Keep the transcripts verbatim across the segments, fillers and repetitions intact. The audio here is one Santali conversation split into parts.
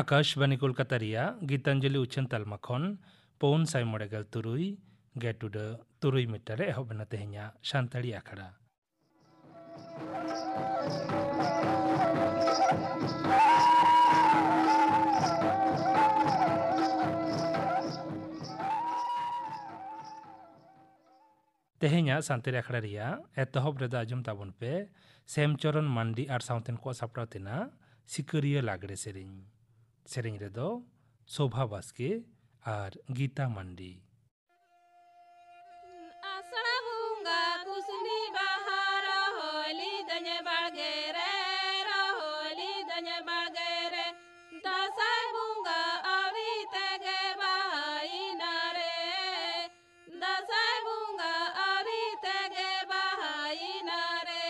ᱟᱠᱟᱥᱵᱟᱱᱤ ᱠᱳᱞᱠᱟᱛᱟ ᱨᱮᱭᱟᱜ ᱜᱤᱛᱟᱧᱡᱚᱞᱤ ᱩᱪᱷᱟᱹᱱ ᱛᱟᱞᱢᱟ ᱠᱷᱚᱱ ᱯᱩᱱ ᱥᱟᱭ ᱢᱚᱬᱮ ᱜᱮᱞ ᱛᱩᱨᱩᱭ ᱜᱮᱴᱩᱰᱟᱹ ᱛᱩᱨᱩᱭ ᱢᱤᱴᱟᱨ ᱨᱮ ᱮᱦᱚᱵ ᱮᱱᱟ ᱛᱮᱦᱮᱧᱟᱜ ᱥᱟᱱᱛᱟᱲᱤ ᱟᱠᱷᱲᱟ᱾ ᱛᱮᱦᱮᱧᱟᱜ ᱥᱟᱱᱛᱟᱲᱤ ᱟᱠᱷᱲᱟ ᱨᱮᱭᱟᱜ ᱮᱛᱚᱦᱚᱵ ᱨᱮᱫᱚ ᱟᱸᱡᱚᱢ ᱛᱟᱵᱚᱱ ᱯᱮ ᱥᱮᱢᱪᱚᱨᱚᱱ ᱢᱟᱱᱰᱤ ᱟᱨ ᱥᱟᱶᱛᱮᱱ ᱠᱚᱣᱟᱜ ᱥᱟᱯᱲᱟᱣ ᱛᱮᱱᱟᱜ ᱥᱤᱠᱟᱹᱨᱤᱭᱟᱹ ᱞᱟᱜᱽᱲᱮ ᱥᱮᱨᱮᱧ᱾ ᱥᱮᱨᱮᱧ ᱨᱮᱫᱚ ᱥᱳᱵᱷᱟ ᱵᱟᱥᱠᱮ ᱟᱨ ᱜᱤᱛᱟ ᱢᱟᱱᱰᱤ᱾ ᱟᱥᱟᱲ ᱵᱚᱸᱜᱟ ᱠᱩᱥᱱᱤ ᱵᱟᱦᱟ ᱨᱚᱦᱚᱭ ᱞᱤᱫᱟᱹᱧ ᱵᱟᱲᱜᱮ ᱨᱮ, ᱨᱚᱦᱚᱭ ᱞᱤᱫᱟᱹᱧ ᱵᱟᱲᱜᱮ ᱨᱮ᱾ ᱫᱟᱸᱥᱟᱭ ᱵᱚᱸᱜᱟ ᱟᱹᱣᱨᱤ ᱛᱮᱜᱮ ᱵᱟᱦᱟᱭᱮᱱᱟ ᱨᱮ, ᱫᱟᱸᱥᱟᱭ ᱵᱚᱸᱜᱟ ᱟᱹᱣᱨᱤ ᱛᱮᱜᱮ ᱵᱟᱦᱟᱭᱮᱱᱟ ᱨᱮ᱾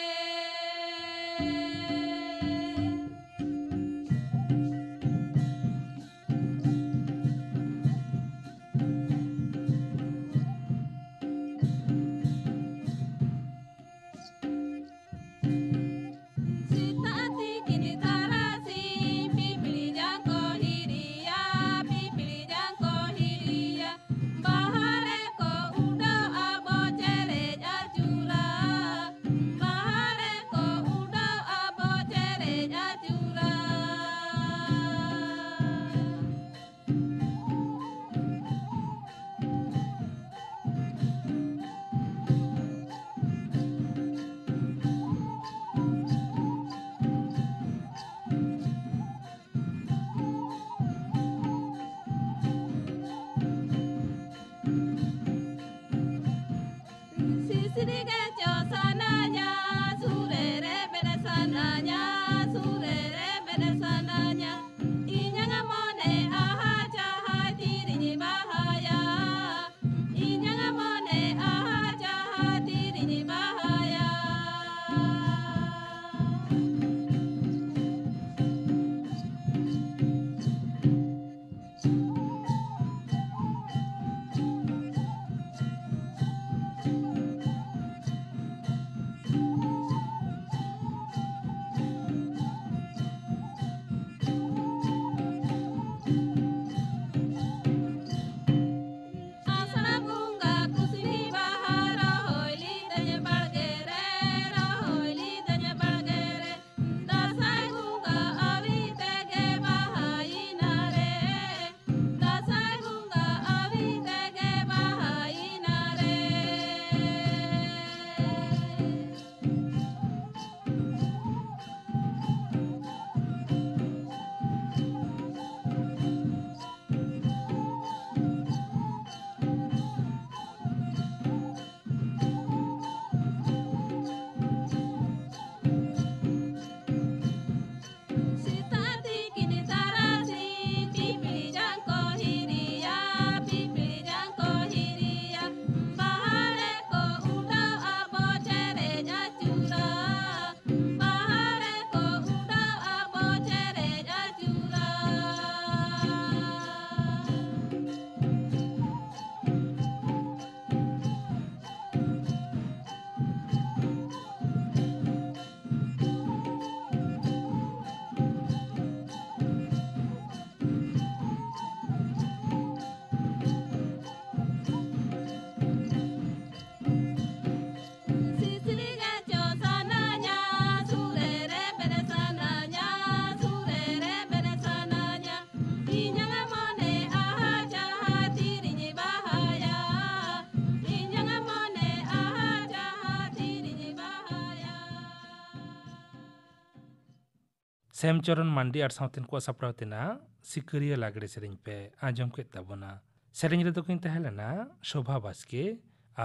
ᱥᱮᱢᱪᱚᱨᱚᱱ ᱢᱟᱱᱰᱤ ᱟᱨ ᱥᱟᱶᱛᱮᱱ ᱠᱚᱣᱟᱜ ᱥᱟᱯᱲᱟᱣ ᱛᱮᱱᱟᱜ ᱥᱤᱠᱟᱹᱨᱤᱭᱟᱹ ᱞᱟᱜᱽᱲᱮ ᱥᱮᱨᱮᱧ ᱯᱮ ᱟᱸᱡᱚᱢ ᱠᱮᱫ ᱛᱟᱵᱚᱱᱟ᱾ ᱥᱮᱨᱮᱧ ᱨᱮᱫᱚ ᱠᱤᱱ ᱛᱟᱦᱮᱸ ᱞᱮᱱᱟ ᱥᱳᱵᱷᱟ ᱵᱟᱥᱠᱮ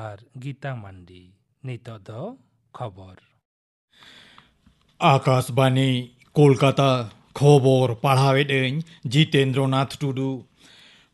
ᱟᱨ ᱜᱤᱛᱟ ᱢᱟᱱᱰᱤ᱾ ᱱᱤᱛᱚᱜ ᱫᱚ ᱠᱷᱚᱵᱚᱨ᱾ ᱟᱠᱟᱥᱵᱟᱱᱤ, ᱠᱳᱞᱠᱟᱛᱟ᱾ ᱠᱷᱚᱵᱚᱨ ᱯᱟᱲᱦᱟᱣᱮᱫ ᱟᱹᱧ ᱡᱤᱛᱮᱱᱫᱨᱚᱱᱟᱛᱷ ᱴᱩᱰᱩ᱾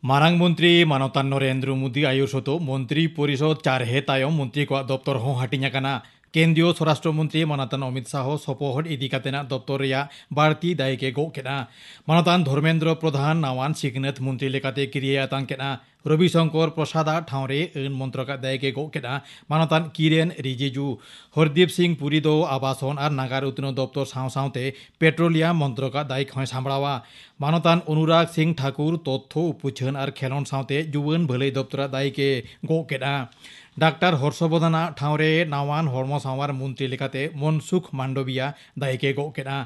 ᱢᱟᱨᱟᱝ ᱢᱚᱱᱛᱨᱤ ᱢᱟᱱᱚᱛᱟᱱ ᱱᱚᱨᱮᱱᱫᱨᱚ ᱢᱳᱫᱤ ᱟᱭᱩᱨ ᱥᱚᱛᱚ ᱢᱚᱱᱛᱨᱤ ᱯᱚᱨᱤᱥᱚᱫ ᱪᱟᱨᱦᱮ ᱛᱟᱭᱚᱢ ᱢᱚᱱᱛᱨᱤ ᱠᱚᱣᱟᱜ ᱫᱚᱯᱛᱚᱨ ᱦᱚᱸ ᱦᱟᱹᱴᱤᱧ ᱟᱠᱟᱱᱟ᱾ ᱠᱮᱱᱫᱨᱤᱭᱚ ᱥᱚᱨᱟᱥᱴᱨᱚ ᱢᱚᱱᱛᱨᱤ ᱢᱟᱱᱚᱛᱟᱱ ᱚᱢᱤᱛ ᱥᱟᱦᱚ ᱥᱚᱯᱚᱦᱚᱫ ᱤᱫᱤ ᱠᱟᱛᱮᱱᱟᱜ ᱫᱚᱯᱛᱚᱨ ᱨᱮᱭᱟᱜ ᱵᱟᱹᱲᱛᱤ ᱫᱟᱭᱤᱠ ᱮ ᱜᱚᱜ ᱠᱮᱫᱼᱟ᱾ ᱢᱟᱱᱚᱛᱟᱱ ᱫᱷᱚᱨᱢᱮᱱᱫᱨᱚ ᱯᱨᱚᱫᱷᱟᱱ ᱱᱟᱣᱟᱱ ᱥᱤᱠᱷᱱᱟᱹᱛ ᱢᱚᱱᱛᱨᱤ ᱞᱮᱠᱟᱛᱮ ᱠᱤᱨᱤᱭᱟᱹ ᱟᱛᱟᱝ ᱠᱮᱫᱼᱟ᱾ ᱨᱚᱵᱤ ᱥᱚᱝᱠᱚᱨ ᱯᱨᱚᱥᱟᱫᱽ ᱟᱜ ᱴᱷᱟᱶ ᱨᱮ ᱟᱹᱱ ᱢᱚᱱᱛᱨᱚᱠ ᱟᱜ ᱫᱟᱭᱤᱠ ᱮ ᱜᱚᱜ ᱠᱮᱫᱼᱟ ᱢᱟᱱᱚᱛᱟᱱ ᱠᱤᱨᱮᱱ ᱨᱤᱡᱤᱡᱩ᱾ ᱦᱚᱨᱫᱤᱯ ᱥᱤᱝ ᱯᱩᱨᱤ ᱫᱚ ᱟᱵᱟᱥᱚᱱ ᱟᱨ ᱱᱟᱜᱟᱨ ᱩᱛᱱᱟᱹᱣ ᱫᱚᱯᱛᱚᱨ ᱥᱟᱶ ᱥᱟᱶᱛᱮ ᱯᱮᱴᱨᱳᱞᱤᱭᱟᱢ ᱢᱚᱱᱛᱨᱚᱠ ᱟᱜ ᱫᱟᱭᱤᱠ ᱦᱚᱸᱭ ᱥᱟᱢᱵᱲᱟᱣᱟ᱾ ᱢᱟᱱᱚᱛᱟᱱ ᱚᱱᱩᱨᱟᱜᱽ ᱥᱤᱝ ᱴᱷᱟᱠᱩᱨ ᱛᱚᱛᱛᱷᱚ, ᱩᱯᱩᱪᱷᱟᱹᱱ ᱟᱨ ᱠᱷᱮᱞᱚᱸᱰ ᱥᱟᱶᱛᱮ ᱡᱩᱣᱟᱹᱱ ᱵᱷᱟᱹᱞᱟᱹᱭ ᱫᱚᱯᱛᱚᱨ ᱟᱜ ᱫᱟᱭᱤᱠ ᱮ ᱜᱚᱜ ᱠᱮᱫᱼᱟ᱾ ᱰᱟᱠᱛᱟᱨ ᱦᱚᱨᱥᱚᱵᱚᱨᱫᱷᱚᱱ ᱟᱜ ᱴᱷᱟᱶ ᱨᱮ ᱱᱟᱣᱟᱱ ᱦᱚᱲᱢᱚ ᱥᱟᱶᱟᱨ ᱢᱚᱱᱛᱨᱤ ᱞᱮᱠᱟᱛᱮ ᱢᱚᱱᱥᱩᱠᱷ ᱢᱟᱱᱰᱚᱵᱤᱭᱟ ᱫᱟᱭᱤᱠ ᱮ ᱜᱚᱜ ᱠᱮᱫᱼᱟ᱾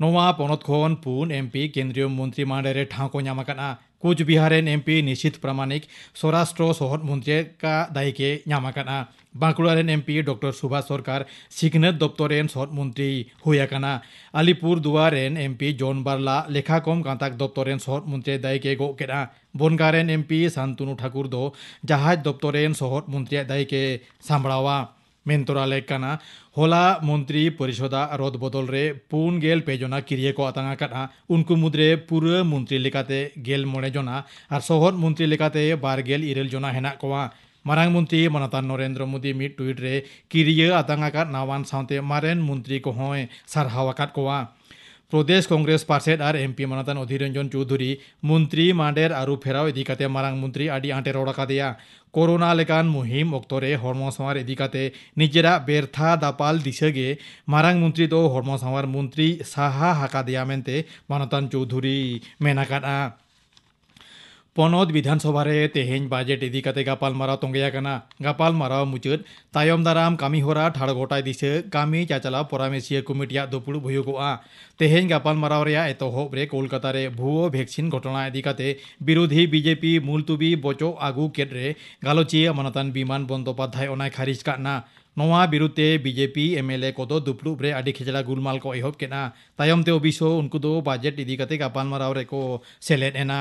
ᱱᱚᱣᱟ ᱯᱚᱱᱚᱛ ᱠᱷᱚᱱ ᱯᱩᱱ ᱮᱢᱯᱤ ᱠᱮᱱᱫᱨᱤᱭᱚ ᱢᱚᱱᱛᱨᱤ ᱢᱟᱰᱮᱭ ᱨᱮ ᱴᱷᱟᱶ ᱠᱚ ᱧᱟᱢ ᱟᱠᱟᱫᱼᱟ᱾ ᱠᱳᱪᱵᱤᱦᱟᱨ ᱨᱮᱱ ᱮᱢᱯᱤ ᱱᱤᱥᱤᱛ ᱯᱨᱟᱢᱟᱱᱤᱠ ᱥᱚᱨᱟᱥᱴᱨᱚ ᱥᱚᱦᱚᱫ ᱢᱚᱱᱛᱨᱤ ᱟᱜ ᱫᱟᱭᱤᱠ ᱮ ᱧᱟᱢ ᱟᱠᱟᱫᱼᱟ᱾ ᱵᱟᱸᱠᱩᱲᱟ ᱨᱮᱱ ᱮᱢᱯᱤ ᱰᱚᱠᱴᱚᱨ ᱥᱩᱵᱷᱟᱥ ᱥᱚᱨᱠᱟᱨ ᱥᱤᱠᱷᱱᱟᱹᱛ ᱫᱚᱯᱛᱚᱨ ᱨᱮᱱ ᱥᱚᱦᱚᱫ ᱢᱚᱱᱛᱨᱤ ᱦᱩᱭ ᱟᱠᱟᱱᱟ᱾ ᱟᱞᱤᱯᱩᱨ ᱫᱩᱣᱟᱨ ᱨᱮᱱ ᱮᱢᱯᱤ ᱡᱚᱱ ᱵᱟᱨᱞᱟ ᱞᱮᱠᱷᱟ ᱠᱚᱢ ᱜᱟᱸᱛᱟᱠ ᱫᱚᱯᱛᱚᱨ ᱨᱮᱱ ᱥᱚᱦᱚᱫ ᱢᱚᱱᱛᱨᱤ ᱫᱟᱭᱤᱠ ᱮ ᱜᱚᱜ ᱠᱮᱫᱼᱟ᱾ ᱵᱚᱱᱜᱟ ᱨᱮᱱ ᱮᱢᱯᱤ ᱥᱟᱱᱛᱩᱱᱩ ᱴᱷᱟᱠᱩᱨ ᱫᱚ ᱡᱟᱦᱟᱡᱽ ᱫᱚᱯᱛᱚᱨ ᱨᱮᱱ ᱥᱚᱦᱚᱫ ᱢᱚᱱᱛᱨᱤᱭᱟᱜ ᱫᱟᱭᱤᱠ ᱮ ᱥᱟᱢᱵᱲᱟᱣᱟ᱾ ᱢᱮᱱ ᱛᱚᱨᱟ ᱞᱮᱠ ᱠᱟᱱᱟ, ᱦᱚᱞᱟ ᱢᱚᱱᱛᱨᱤ ᱯᱚᱨᱤᱥᱚᱫᱟᱜ ᱨᱚᱫ ᱵᱚᱫᱚᱞ ᱨᱮ ᱯᱩᱱ ᱜᱮᱞ ᱯᱮ ᱡᱚᱱᱟ ᱠᱤᱨᱤᱭᱟᱹ ᱠᱚ ᱟᱛᱟᱝ ᱟᱠᱟᱫᱼᱟ᱾ ᱩᱱᱠᱩ ᱢᱩᱫᱽᱨᱮ ᱯᱩᱨᱟᱹ ᱢᱚᱱᱛᱨᱤ ᱞᱮᱠᱟᱛᱮ ᱜᱮᱞ ᱢᱚᱬᱮ ᱡᱚᱱᱟ ᱟᱨ ᱥᱚᱦᱚᱫ ᱢᱚᱱᱛᱨᱤ ᱞᱮᱠᱟᱛᱮ ᱵᱟᱨ ᱜᱮᱞ ᱤᱨᱟᱹᱞ ᱡᱚᱱᱟ ᱦᱮᱱᱟᱜ ᱠᱚᱣᱟ᱾ ᱢᱟᱨᱟᱝ ᱢᱚᱱᱛᱨᱤ ᱢᱟᱱᱚᱛᱟᱱ ᱱᱚᱨᱮᱱᱫᱨᱚ ᱢᱳᱫᱤ ᱢᱤᱫ ᱴᱩᱭᱤᱴ ᱨᱮ ᱠᱤᱨᱤᱭᱟᱹ ᱟᱛᱟᱝ ᱟᱠᱟᱫ ᱱᱟᱣᱟᱱ ᱥᱟᱶᱛᱮ ᱢᱟᱨᱮᱱ ᱢᱚᱱᱛᱨᱤ ᱠᱚᱦᱚᱸᱭ ᱥᱟᱨᱦᱟᱣ ᱟᱠᱟᱫ ᱠᱚᱣᱟ᱾ ᱯᱨᱚᱫᱮᱥ ᱠᱚᱝᱜᱨᱮᱥ ᱯᱟᱨᱥᱮᱛ ᱟᱨ ᱮᱢᱯᱤ ᱢᱟᱱᱚᱛᱟᱱ ᱚᱫᱷᱤᱨ ᱨᱚᱧᱡᱚᱱ ᱪᱳᱣᱫᱷᱩᱨᱤ ᱢᱚᱱᱛᱨᱤ ᱢᱟᱱᱰᱮᱨ ᱟᱹᱨᱩ ᱯᱷᱮᱨᱟᱣ ᱤᱫᱤ ᱠᱟᱛᱮ ᱢᱟᱨᱟᱝ ᱢᱚᱱᱛᱨᱤ ᱟᱹᱰᱤ ᱟᱸᱴᱮ ᱨᱚᱲ ᱟᱠᱟᱫᱮᱭᱟ᱾ ᱠᱳᱨᱳᱱᱟ ᱞᱮᱠᱟᱱ ᱢᱩᱦᱤᱢ ᱚᱠᱛᱚ ᱨᱮ ᱦᱚᱲᱢᱚ ᱥᱟᱶᱟᱨ ᱤᱫᱤ ᱠᱟᱛᱮ ᱱᱤᱡᱮᱨᱟᱜ ᱵᱮᱨᱛᱷᱟ ᱫᱟᱯᱟᱞ ᱫᱤᱥᱟᱹ ᱜᱮ ᱢᱟᱨᱟᱝ ᱢᱚᱱᱛᱨᱤ ᱫᱚ ᱦᱚᱲᱢᱚ ᱥᱟᱶᱟᱨ ᱢᱚᱱᱛᱨᱤ ᱥᱟᱦᱟ ᱟᱠᱟᱫᱮᱭᱟ ᱢᱮᱱᱛᱮ ᱢᱟᱱᱚᱛᱟᱱ ᱪᱳᱣᱫᱷᱩᱨᱤ ᱢᱮᱱ ᱟᱠᱟᱫᱼᱟ᱾ ᱯᱚᱱᱚᱛ ᱵᱤᱫᱷᱟᱱ ᱥᱚᱵᱷᱟ ᱨᱮ ᱛᱮᱦᱮᱧ ᱵᱟᱡᱮᱴ ᱤᱫᱤ ᱠᱟᱛᱮ ᱜᱟᱯᱟᱞᱢᱟᱨᱟᱣ ᱛᱚᱸᱜᱮ ᱟᱠᱟᱱᱟ᱾ ᱜᱟᱯᱟᱞᱢᱟᱨᱟᱣ ᱢᱩᱪᱟᱹᱫ ᱛᱟᱭᱚᱢ ᱫᱟᱨᱟᱢ ᱠᱟᱹᱢᱤ ᱦᱚᱨᱟ ᱴᱷᱟᱲ ᱜᱚᱴᱟᱭ ᱫᱤᱥᱟᱹ ᱠᱟᱹᱢᱤ ᱪᱟᱪᱞᱟᱣ ᱯᱚᱨᱟᱢᱮᱥᱤᱭᱟᱹ ᱠᱚᱢᱤᱴᱤᱭᱟᱜ ᱫᱩᱯᱲᱩᱵ ᱦᱩᱭᱩᱜᱚᱜᱼᱟ᱾ ᱛᱮᱦᱮᱧ ᱜᱟᱯᱟᱞᱢᱟᱨᱟᱣ ᱨᱮᱭᱟᱜ ᱮᱛᱚᱦᱚᱵ ᱨᱮ ᱠᱳᱞᱠᱟᱛᱟ ᱨᱮ ᱵᱷᱩᱣᱟᱹ ᱵᱷᱮᱠᱥᱤᱱ ᱜᱷᱚᱴᱚᱱᱟ ᱤᱫᱤ ᱠᱟᱛᱮ ᱵᱤᱨᱳᱫᱷᱤ ᱵᱤᱡᱮᱯᱤ ᱢᱩᱞᱛᱩᱵᱤ ᱵᱚᱪᱚᱜ ᱟᱹᱜᱩ ᱠᱮᱫ ᱨᱮ ᱜᱟᱞᱚᱪᱤᱭᱟᱹ ᱢᱟᱱᱚᱛᱟᱱ ᱵᱤᱢᱟᱱ ᱵᱚᱱᱫᱳᱯᱟᱫᱽᱫᱷᱟᱭ ᱚᱱᱟᱭ ᱠᱷᱟᱨᱤᱡ ᱠᱟᱫᱼᱱᱟ᱾ ᱱᱚᱣᱟ ᱵᱤᱨᱩᱫᱷ ᱛᱮ ᱵᱤᱡᱮᱯᱤ ᱮᱢᱮᱞᱮ ᱠᱚᱫᱚ ᱫᱩᱯᱲᱩᱵ ᱨᱮ ᱟᱹᱰᱤ ᱠᱷᱮᱪᱲᱟ ᱜᱩᱞᱢᱟᱞ ᱠᱚ ᱮᱦᱚᱵ ᱠᱮᱫᱼᱟ᱾ ᱛᱟᱭᱚᱢ ᱛᱮ ᱚᱵᱤᱥᱥᱚ ᱩᱱᱠᱩ ᱫᱚ ᱵᱟᱡᱮᱴ ᱤᱫᱤ ᱠᱟᱛᱮ ᱜᱟᱯᱟᱞᱢᱟᱨᱟᱣ ᱨᱮᱠᱚ ᱥᱮᱞᱮᱫ ᱮᱱᱟ᱾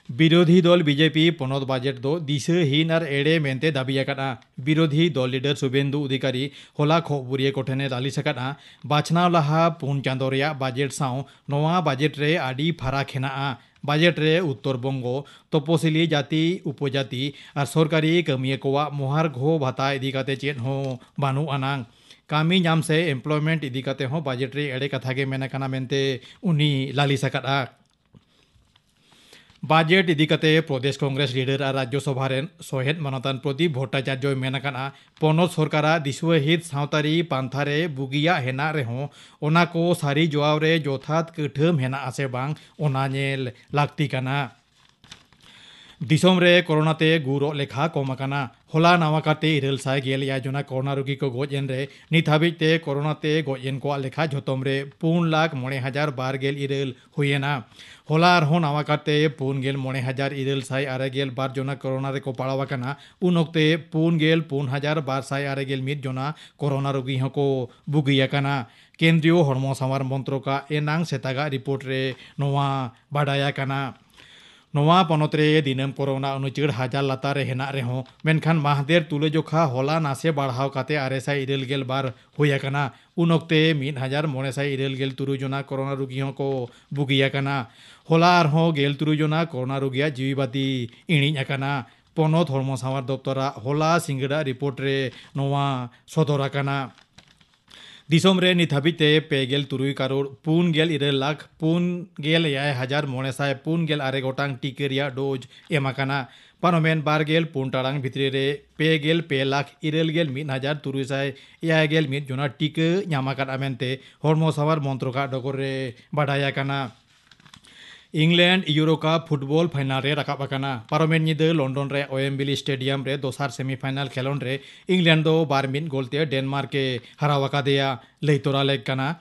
ᱵᱤᱨᱳᱫᱷᱤ ᱫᱚᱞ ᱵᱤᱡᱮᱯᱤ ᱯᱚᱱᱚᱛ ᱵᱟᱡᱮᱴ ᱫᱚ ᱫᱤᱥᱟᱹᱦᱤᱱ ᱟᱨ ᱮᱲᱮ ᱢᱮᱱᱛᱮ ᱫᱟᱹᱵᱤ ᱟᱠᱟᱫᱼᱟ᱾ ᱵᱤᱨᱳᱫᱷᱤ ᱫᱚᱞ ᱞᱤᱰᱟᱨ ᱥᱩᱵᱮᱱᱫᱩ ᱚᱫᱷᱤᱠᱟᱨᱤ ᱦᱚᱞᱟ ᱠᱷᱚᱜ ᱵᱩᱨᱤᱭᱟᱹ ᱠᱚᱴᱷᱮᱱᱮ ᱞᱟᱹᱞᱤᱥ ᱟᱠᱟᱫᱼᱟ, ᱵᱟᱪᱷᱱᱟᱣ ᱞᱟᱦᱟ ᱯᱩᱱ ᱪᱟᱸᱫᱚ ᱨᱮᱭᱟᱜ ᱵᱟᱡᱮᱴ ᱥᱟᱶ ᱱᱚᱣᱟ ᱵᱟᱡᱮᱴ ᱨᱮ ᱟᱹᱰᱤ ᱯᱷᱟᱨᱟᱠ ᱦᱮᱱᱟᱜᱼᱟ᱾ ᱵᱟᱡᱮᱴ ᱨᱮ ᱩᱛᱛᱚᱨ ᱵᱚᱝᱜᱚ, ᱛᱚᱯᱚᱥᱤᱞᱤ ᱡᱟᱹᱛᱤ, ᱩᱯᱚᱡᱟᱹᱛᱤ ᱟᱨ ᱥᱚᱨᱠᱟᱨᱤ ᱠᱟᱹᱢᱤᱭᱟᱹ ᱠᱚᱣᱟᱜ ᱢᱚᱦᱟᱨᱜᱷᱚ ᱵᱷᱟᱛᱟ ᱤᱫᱤ ᱠᱟᱛᱮ ᱪᱮᱫ ᱦᱚᱸ ᱵᱟᱹᱱᱩᱜ ᱟᱱᱟᱝ᱾ ᱠᱟᱹᱢᱤ ᱧᱟᱢ ᱥᱮ employment ᱤᱫᱤ ᱠᱟᱛᱮ ᱦᱚᱸ ᱵᱟᱡᱮᱴ ᱨᱮ ᱮᱲᱮ ᱠᱟᱛᱷᱟ ᱜᱮ ᱢᱮᱱ ᱟᱠᱟᱱᱟ ᱢᱮᱱᱛᱮ ᱩᱱᱤ ᱞᱟᱹᱞᱤᱥ ᱟᱠᱟᱫᱼᱟ᱾ ᱵᱟᱡᱮᱴ ᱤᱫᱤ ᱠᱟᱛᱮ ᱯᱨᱚᱫᱮᱥ ᱠᱚᱝᱜᱨᱮᱥ ᱞᱤᱰᱟᱨ ᱟᱨ ᱨᱟᱡᱽᱡᱚ ᱥᱚᱵᱷᱟ ᱨᱮᱱ ᱥᱚᱦᱮᱫ ᱢᱟᱱᱚᱛᱟᱱ ᱯᱨᱚᱫᱤᱯ ᱵᱷᱚᱴᱴᱟᱪᱟᱨᱡᱚᱭ ᱢᱮᱱ ᱟᱠᱟᱫᱼᱟ, ᱯᱚᱱᱚᱛ ᱥᱚᱨᱠᱟᱨᱟᱜ ᱫᱤᱥᱩᱣᱟᱹ ᱦᱤᱛ ᱥᱟᱶᱛᱟᱨᱤ ᱯᱟᱱᱛᱷᱟ ᱨᱮ ᱵᱩᱜᱤᱭᱟᱜ ᱦᱮᱱᱟᱜ ᱨᱮᱦᱚᱸ ᱚᱱᱟ ᱠᱚ ᱥᱟᱹᱨᱤ ᱡᱚᱣᱟᱣ ᱨᱮ ᱡᱚᱛᱷᱟᱛ ᱠᱟᱹᱴᱷᱟᱹᱢ ᱦᱮᱱᱟᱜ ᱟᱥᱮ ᱵᱟᱝ ᱚᱱᱟ ᱧᱮᱞ ᱞᱟᱹᱠᱛᱤ ᱠᱟᱱᱟ᱾ ᱫᱤᱥᱚᱢ ᱨᱮ ᱠᱳᱨᱳᱱᱟ ᱛᱮ ᱜᱩᱨᱚᱜ ᱞᱮᱠᱷᱟ ᱠᱚᱢ ᱟᱠᱟᱱᱟ᱾ ᱦᱚᱞᱟ ᱱᱟᱣᱟ ᱠᱟᱨᱛᱮ ᱤᱨᱟᱹᱞ ᱥᱟᱭ ᱜᱮᱞ ᱮᱭᱟᱭ ᱡᱚᱱᱟ ᱠᱳᱨᱳᱱᱟ ᱨᱩᱜᱤ ᱠᱚ ᱜᱚᱡ ᱮᱱ ᱨᱮ ᱱᱤᱛ ᱦᱟᱹᱵᱤᱡ ᱛᱮ ᱠᱳᱨᱳᱱᱟ ᱛᱮ ᱜᱚᱡ ᱮᱱ ᱠᱚᱣᱟᱜ ᱞᱮᱠᱷᱟ ᱡᱷᱚᱛᱚᱢ ᱨᱮ ᱯᱩᱱ ᱞᱟᱠᱷ ᱢᱚᱬᱮ ᱦᱟᱡᱟᱨ ᱵᱟᱨ ᱜᱮᱞ ᱤᱨᱟᱹᱞ ᱦᱩᱭᱮᱱᱟ᱾ ᱦᱚᱞᱟ ᱟᱨᱦᱚᱸ ᱱᱟᱣᱟ ᱠᱟᱨᱛᱮ ᱯᱩᱱ ᱜᱮᱞ ᱢᱚᱬᱮ ᱦᱟᱡᱟᱨ ᱤᱨᱟᱹᱞ ᱥᱟᱭ ᱟᱨᱮ ᱜᱮᱞ ᱵᱟᱨ ᱡᱚᱱᱟ ᱠᱳᱨᱳᱱᱟ ᱨᱮᱠᱚ ᱯᱟᱲᱟᱣ ᱟᱠᱟᱱᱟ᱾ ᱩᱱ ᱚᱠᱛᱮ ᱯᱩᱱ ᱜᱮᱞ ᱯᱩᱱ ᱦᱟᱡᱟᱨ ᱵᱟᱨ ᱥᱟᱭ ᱟᱨᱮ ᱜᱮᱞ ᱢᱤᱫ ᱡᱚᱱᱟ ᱠᱳᱨᱳᱱᱟ ᱨᱩᱜᱤ ᱦᱚᱸᱠᱚ ᱵᱩᱜᱤ ᱟᱠᱟᱱᱟ᱾ ᱠᱮᱱᱫᱨᱤᱭᱚ ᱦᱚᱲᱢᱚ ᱥᱟᱶᱟᱨ ᱢᱚᱱᱛᱨᱚᱠᱟᱜ ᱮᱱᱟᱝ ᱥᱮᱛᱟᱜᱟᱜ ᱨᱤᱯᱳᱨᱴ ᱨᱮ ᱱᱚᱣᱟ ᱵᱟᱰᱟᱭ ᱟᱠᱟᱱᱟ᱾ ᱱᱚᱣᱟ ᱯᱚᱱᱚᱛ ᱨᱮ ᱫᱤᱱᱟᱹᱢ ᱠᱳᱨᱳᱱᱟ ᱩᱱᱩᱪᱟᱹᱲ ᱦᱟᱡᱟᱨ ᱞᱟᱛᱟᱨ ᱨᱮ ᱦᱮᱱᱟᱜ ᱨᱮᱦᱚᱸ, ᱢᱮᱱᱠᱷᱟᱱ ᱢᱟᱦᱫᱮᱨ ᱛᱩᱞᱟᱹᱡᱚᱠᱷᱟ ᱦᱚᱞᱟ ᱱᱟᱥᱮ ᱵᱟᱲᱦᱟᱣ ᱠᱟᱛᱮ ᱟᱨᱮ ᱥᱟᱭ ᱤᱨᱟᱹᱞ ᱜᱮᱞ ᱵᱟᱨ ᱦᱩᱭ ᱟᱠᱟᱱᱟ᱾ ᱩᱱ ᱚᱠᱛᱮ ᱢᱤᱫ ᱦᱟᱡᱟᱨ ᱢᱚᱬᱮ ᱥᱟᱭ ᱤᱨᱟᱹᱞ ᱜᱮᱞ ᱛᱩᱨᱩᱭ ᱡᱚᱱᱟ ᱠᱳᱨᱳᱱᱟ ᱨᱩᱜᱤ ᱦᱚᱸᱠᱚ ᱵᱩᱜᱤ ᱟᱠᱟᱱᱟ᱾ ᱦᱚᱞᱟ ᱟᱨᱦᱚᱸ ᱜᱮᱞ ᱛᱩᱨᱩᱭ ᱡᱚᱱᱟ ᱠᱳᱨᱳᱱᱟ ᱨᱩᱜᱤᱭᱟᱜ ᱡᱤᱣᱤ ᱵᱟᱹᱛᱤ ᱤᱬᱤᱡ ᱟᱠᱟᱱᱟ᱾ ᱯᱚᱱᱚᱛ ᱦᱚᱲᱢᱚ ᱥᱟᱶᱟᱨ ᱫᱚᱯᱛᱚᱨᱟᱜ ᱦᱚᱞᱟ ᱥᱤᱸᱜᱟᱹᱲᱟᱜ ᱨᱤᱯᱳᱨᱴ ᱨᱮ ᱱᱚᱣᱟ ᱥᱚᱫᱚᱨ ᱟᱠᱟᱱᱟ᱾ ᱫᱤᱥᱚᱢ ᱨᱮ ᱱᱤᱛ ᱦᱟᱹᱵᱤᱡ ᱛᱮ ᱯᱮ ᱜᱮᱞ ᱛᱩᱨᱩᱭ ᱠᱟᱨᱳᱲ ᱯᱩᱱ ᱜᱮᱞ ᱤᱨᱟᱹᱞ ᱞᱟᱠᱷ ᱯᱩᱱ ᱜᱮᱞ ᱮᱭᱟᱭ ᱦᱟᱡᱟᱨ ᱢᱚᱬᱮ ᱥᱟᱭ ᱯᱩᱱ ᱜᱮᱞ ᱟᱨᱮ ᱜᱚᱴᱟᱝ ᱴᱤᱠᱟᱹ ᱨᱮᱭᱟᱜ ᱰᱳᱡᱽ ᱮᱢ ᱟᱠᱟᱱᱟ᱾ ᱯᱟᱨᱚᱢᱮᱱ ᱵᱟᱨ ᱜᱮᱞ ᱯᱩᱱ ᱴᱟᱲᱟᱝ ᱵᱷᱤᱛᱨᱤ ᱨᱮ ᱯᱮ ᱜᱮᱞ ᱯᱮ ᱞᱟᱠᱷ ᱤᱨᱟᱹᱞ ᱜᱮᱞ ᱢᱤᱫ ᱦᱟᱡᱟᱨ ᱛᱩᱨᱩᱭ ᱥᱟᱭ ᱮᱭᱟᱭ ᱜᱮᱞ ᱢᱤᱫ ᱡᱚᱱᱟ ᱴᱤᱠᱟᱹ ᱧᱟᱢ ᱟᱠᱟᱫᱼᱟ ᱢᱮᱱᱛᱮ ᱦᱚᱲᱢᱚ ᱥᱟᱶᱟᱨ ᱢᱚᱱᱛᱨᱚᱠᱟᱜ ᱰᱚᱜᱚᱨ ᱨᱮ ᱵᱟᱰᱟᱭ ᱟᱠᱟᱱᱟ᱾ ᱤᱝᱞᱮᱱᱰ ᱤᱭᱩᱨᱳ ᱠᱟᱯ ᱯᱷᱩᱴᱵᱚᱞ ᱯᱷᱟᱭᱱᱟᱞ ᱨᱮ ᱨᱟᱠᱟᱵ ᱟᱠᱟᱱᱟ᱾ ᱯᱟᱨᱚᱢᱮᱱ ᱧᱤᱫᱟᱹ ᱞᱚᱱᱰᱚᱱ ᱨᱮ ᱳᱭᱮᱢᱵᱤᱞᱤ ᱥᱴᱮᱰᱤᱭᱟᱢ ᱨᱮ ᱫᱚᱥᱟᱨ ᱥᱮᱢᱤᱯᱷᱟᱭᱱᱟᱞ ᱠᱷᱮᱞᱚᱸᱰ ᱨᱮ ᱤᱝᱞᱮᱱᱰ ᱫᱚ ᱵᱟᱨ ᱢᱤᱫ ᱜᱳᱞ ᱛᱮ ᱰᱮᱱᱢᱟᱨᱠ ᱮ ᱦᱟᱨᱟᱣ ᱟᱠᱟᱫᱮᱭᱟ᱾ ᱞᱟᱹᱭ ᱛᱚᱨᱟ ᱞᱮᱠ ᱠᱟᱱᱟ,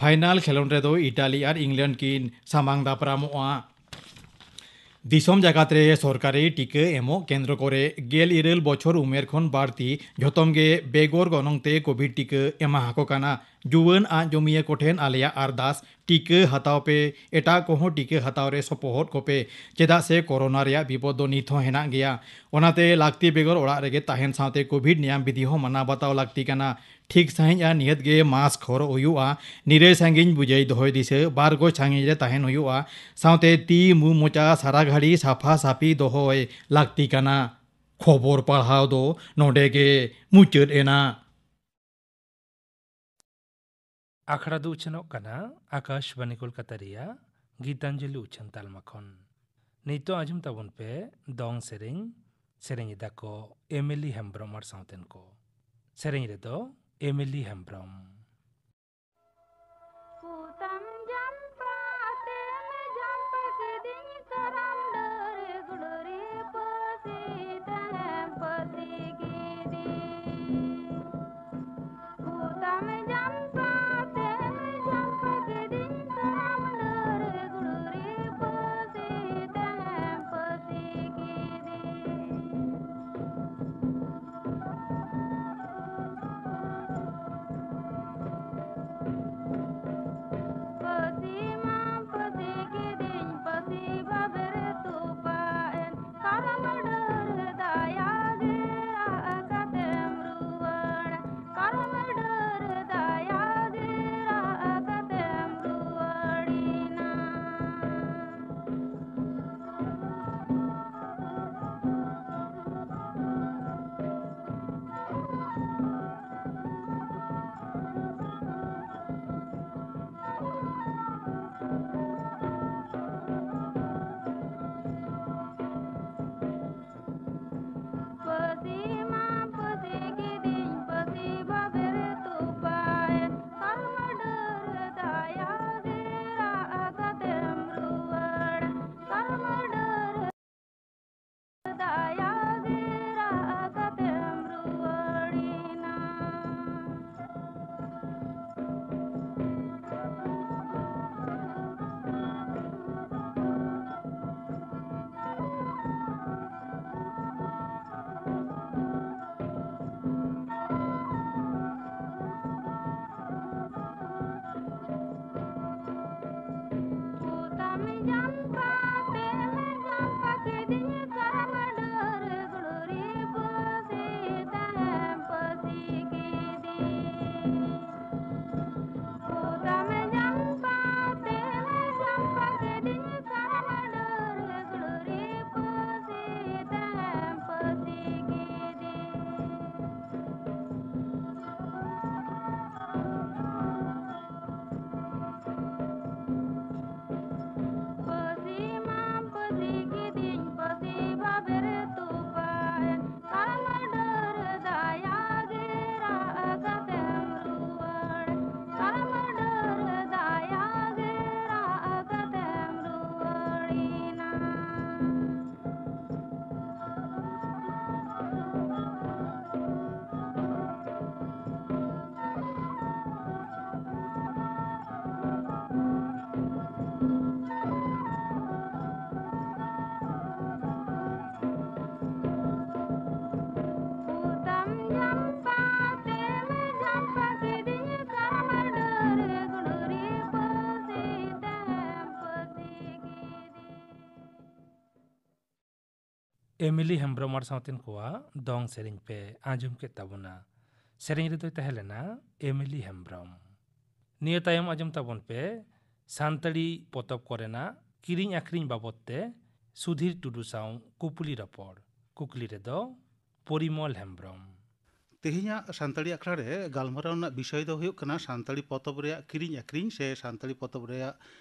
ᱯᱷᱟᱭᱱᱟᱞ ᱠᱷᱮᱞᱚᱸᱰ ᱨᱮᱫᱚ ᱤᱴᱟᱞᱤ ᱟᱨ ᱤᱝᱞᱮᱱᱰ ᱠᱤᱱ ᱥᱟᱢᱟᱝ ᱫᱟᱯᱨᱟᱢᱚᱜᱼᱟ᱾ ᱫᱤᱥᱚᱢ ᱡᱟᱠᱟᱛ ᱨᱮ ᱥᱚᱨᱠᱟᱨᱤ ᱴᱤᱠᱟᱹ ᱮᱢᱚᱜ ᱠᱮᱱᱫᱨᱚ ᱠᱚᱨᱮ ᱜᱮᱞ ᱤᱨᱟᱹᱞ ᱵᱚᱪᱷᱚᱨ ᱩᱢᱮᱨ ᱠᱷᱚᱱ ᱵᱟᱹᱲᱛᱤ ᱡᱷᱚᱛᱚᱢ ᱜᱮ ᱵᱮᱜᱚᱨ ᱜᱚᱱᱚᱝ ᱛᱮ ᱠᱳᱵᱷᱤᱰ ᱴᱤᱠᱟᱹ ᱮᱢᱟ ᱟᱠᱚ ᱠᱟᱱᱟ᱾ ᱡᱩᱣᱟᱹᱱ ᱟᱜ ᱡᱚᱢᱤᱭᱟᱹ ᱠᱚᱴᱷᱮᱱ ᱟᱞᱮᱭᱟᱜ ᱟᱨᱫᱟᱥ, ᱴᱤᱠᱟᱹ ᱦᱟᱛᱟᱣ ᱯᱮ, ᱮᱴᱟᱜ ᱠᱚᱦᱚᱸ ᱴᱤᱠᱟᱹ ᱦᱟᱛᱟᱣ ᱨᱮ ᱥᱚᱯᱚᱦᱚᱫ ᱠᱚᱯᱮ, ᱪᱮᱫᱟᱜ ᱥᱮ ᱠᱳᱨᱳᱱᱟ ᱨᱮᱭᱟᱜ ᱵᱤᱯᱚᱫ ᱫᱚ ᱱᱤᱛ ᱦᱚᱸ ᱦᱮᱱᱟᱜ ᱜᱮᱭᱟ᱾ ᱚᱱᱟᱛᱮ ᱞᱟᱹᱠᱛᱤ ᱵᱮᱜᱚᱨ ᱚᱲᱟᱜ ᱨᱮᱜᱮ ᱛᱟᱦᱮᱱ ᱥᱟᱶᱛᱮ ᱠᱳᱵᱷᱤᱰ ᱱᱤᱭᱟᱢ ᱵᱤᱫᱷᱤ ᱦᱚᱸ ᱢᱟᱱᱟᱣ ᱵᱟᱛᱟᱣ ᱞᱟᱹᱠᱛᱤ ᱠᱟᱱᱟ᱾ ᱴᱷᱤᱠ ᱥᱟᱺᱦᱤᱡ ᱟᱨ ᱱᱤᱦᱟᱹᱛ ᱜᱮ ᱢᱟᱥᱠ ᱦᱚᱨᱚᱜ ᱦᱩᱭᱩᱜᱼᱟ᱾ ᱱᱤᱨᱟᱹᱭ ᱥᱟᱺᱜᱤᱧ ᱵᱩᱡᱟᱹᱭ ᱫᱚᱦᱚᱭ ᱫᱤᱥᱟᱹ, ᱵᱟᱨ ᱜᱚᱡ ᱥᱟᱺᱜᱤᱧ ᱨᱮ ᱛᱟᱦᱮᱱ ᱦᱩᱭᱩᱜᱼᱟ᱾ ᱥᱟᱶᱛᱮ ᱛᱤ, ᱢᱩ, ᱢᱚᱪᱟ ᱥᱟᱨᱟ ᱜᱷᱟᱹᱲᱤ ᱥᱟᱯᱷᱟ ᱥᱟᱯᱷᱤ ᱫᱚᱦᱚᱭ ᱞᱟᱹᱠᱛᱤ ᱠᱟᱱᱟ᱾ ᱠᱷᱚᱵᱚᱨ ᱯᱟᱲᱦᱟᱣ ᱫᱚ ᱱᱚᱰᱮ ᱜᱮ ᱢᱩᱪᱟᱹᱫ ᱮᱱᱟ᱾ ᱟᱠᱷᱲᱟ ᱫᱚ ᱩᱪᱷᱟᱹᱱᱚᱜ ᱠᱟᱱᱟ ᱟᱠᱟᱥᱵᱟᱱᱤ ᱠᱳᱞᱠᱟᱛᱟ ᱨᱮᱭᱟᱜ ᱜᱤᱛᱟᱧᱡᱚᱞᱤ ᱩᱪᱷᱟᱹᱱ ᱛᱟᱞᱢᱟ ᱠᱷᱚᱱ᱾ ᱱᱤᱛᱚᱜ ᱟᱸᱡᱚᱢ ᱛᱟᱵᱚᱱ ᱯᱮ ᱫᱚᱝ ᱥᱮᱨᱮᱧ᱾ ᱥᱮᱨᱮᱧ ᱮᱫᱟ ᱠᱚ ᱮᱢᱤᱞᱤ ᱦᱮᱢᱵᱽᱨᱚᱢ ᱟᱨ ᱥᱟᱶᱛᱮᱱ ᱠᱚ᱾ ᱥᱮᱨᱮᱧ ᱨᱮᱫᱚ ᱮᱢᱤᱞᱤ ᱦᱮᱢᱵᱽᱨᱚᱢ᱾ ᱯᱚᱛᱟᱢ ᱡᱟᱢᱯᱟ ᱛᱮᱢ ᱡᱟᱢᱯᱟ ᱠᱤᱫᱤᱧ, ᱛᱟᱨᱟᱢ ᱰᱟᱹᱨ ᱜᱩᱰᱩᱨᱤ ᱯᱟᱹᱥᱤ ᱛᱮᱢ ᱯᱟᱹᱥᱤ ᱠᱤᱫᱤᱧ᱾ ᱯᱚᱛᱟᱢ ᱡᱟᱢᱯᱟ ᱛᱮᱢ ᱡᱟᱢᱯᱟ ᱠᱤᱫᱤᱧ, ᱛᱟᱨᱟᱢ ᱰᱟᱹᱨ ᱜᱩᱰᱩᱨᱤ ᱯᱟᱹᱥᱤ ᱛᱮᱢ ᱯᱟᱹᱥᱤ ᱠᱤᱫᱤᱧ᱾ ᱮᱢᱤᱞᱤ ᱦᱮᱢᱵᱽᱨᱚᱢ ᱟᱨ ᱥᱟᱶᱛᱮᱱ ᱠᱚᱣᱟᱜ ᱫᱚᱝ ᱥᱮᱨᱮᱧ ᱯᱮ ᱟᱸᱡᱚᱢ ᱠᱮᱫ ᱛᱟᱵᱚᱱᱟ᱾ ᱥᱮᱨᱮᱧ ᱨᱮᱫᱚᱭ ᱛᱟᱦᱮᱸ ᱞᱮᱱᱟ ᱮᱢᱤᱞᱤ ᱦᱮᱢᱵᱽᱨᱚᱢ᱾ ᱱᱤᱭᱟᱹ ᱛᱟᱭᱚᱢ ᱟᱸᱡᱚᱢ ᱛᱟᱵᱚᱱ ᱯᱮ ᱥᱟᱱᱛᱟᱲᱤ ᱯᱚᱛᱚᱵ ᱠᱚᱨᱮᱱᱟᱜ ᱠᱤᱨᱤᱧ ᱟᱹᱠᱷᱨᱤᱧ ᱵᱟᱵᱚᱫ ᱛᱮ ᱥᱩᱫᱷᱤᱨ ᱴᱩᱰᱩ ᱥᱟᱶ ᱠᱩᱯᱞᱤ ᱨᱚᱯᱚᱲ᱾ ᱠᱩᱠᱞᱤ ᱨᱮᱫᱚ ᱯᱚᱨᱤᱢᱚᱞ ᱦᱮᱢᱵᱽᱨᱚᱢ᱾ ᱛᱮᱦᱮᱧᱟᱜ ᱥᱟᱱᱛᱟᱲᱤ ᱟᱠᱷᱲᱟ ᱨᱮ ᱜᱟᱞᱢᱟᱨᱟᱣ ᱨᱮᱱᱟᱜ ᱵᱤᱥᱚᱭ ᱫᱚ ᱦᱩᱭᱩᱜ ᱠᱟᱱᱟ ᱥᱟᱱᱛᱟᱲᱤ ᱯᱚᱛᱚᱵ ᱨᱮᱭᱟᱜ ᱠᱤᱨᱤᱧ ᱟᱹᱠᱷᱨᱤᱧ ᱥᱮ ᱥᱟᱱᱛᱟᱲᱤ ᱯᱚᱛᱚᱵ ᱨᱮᱭᱟᱜ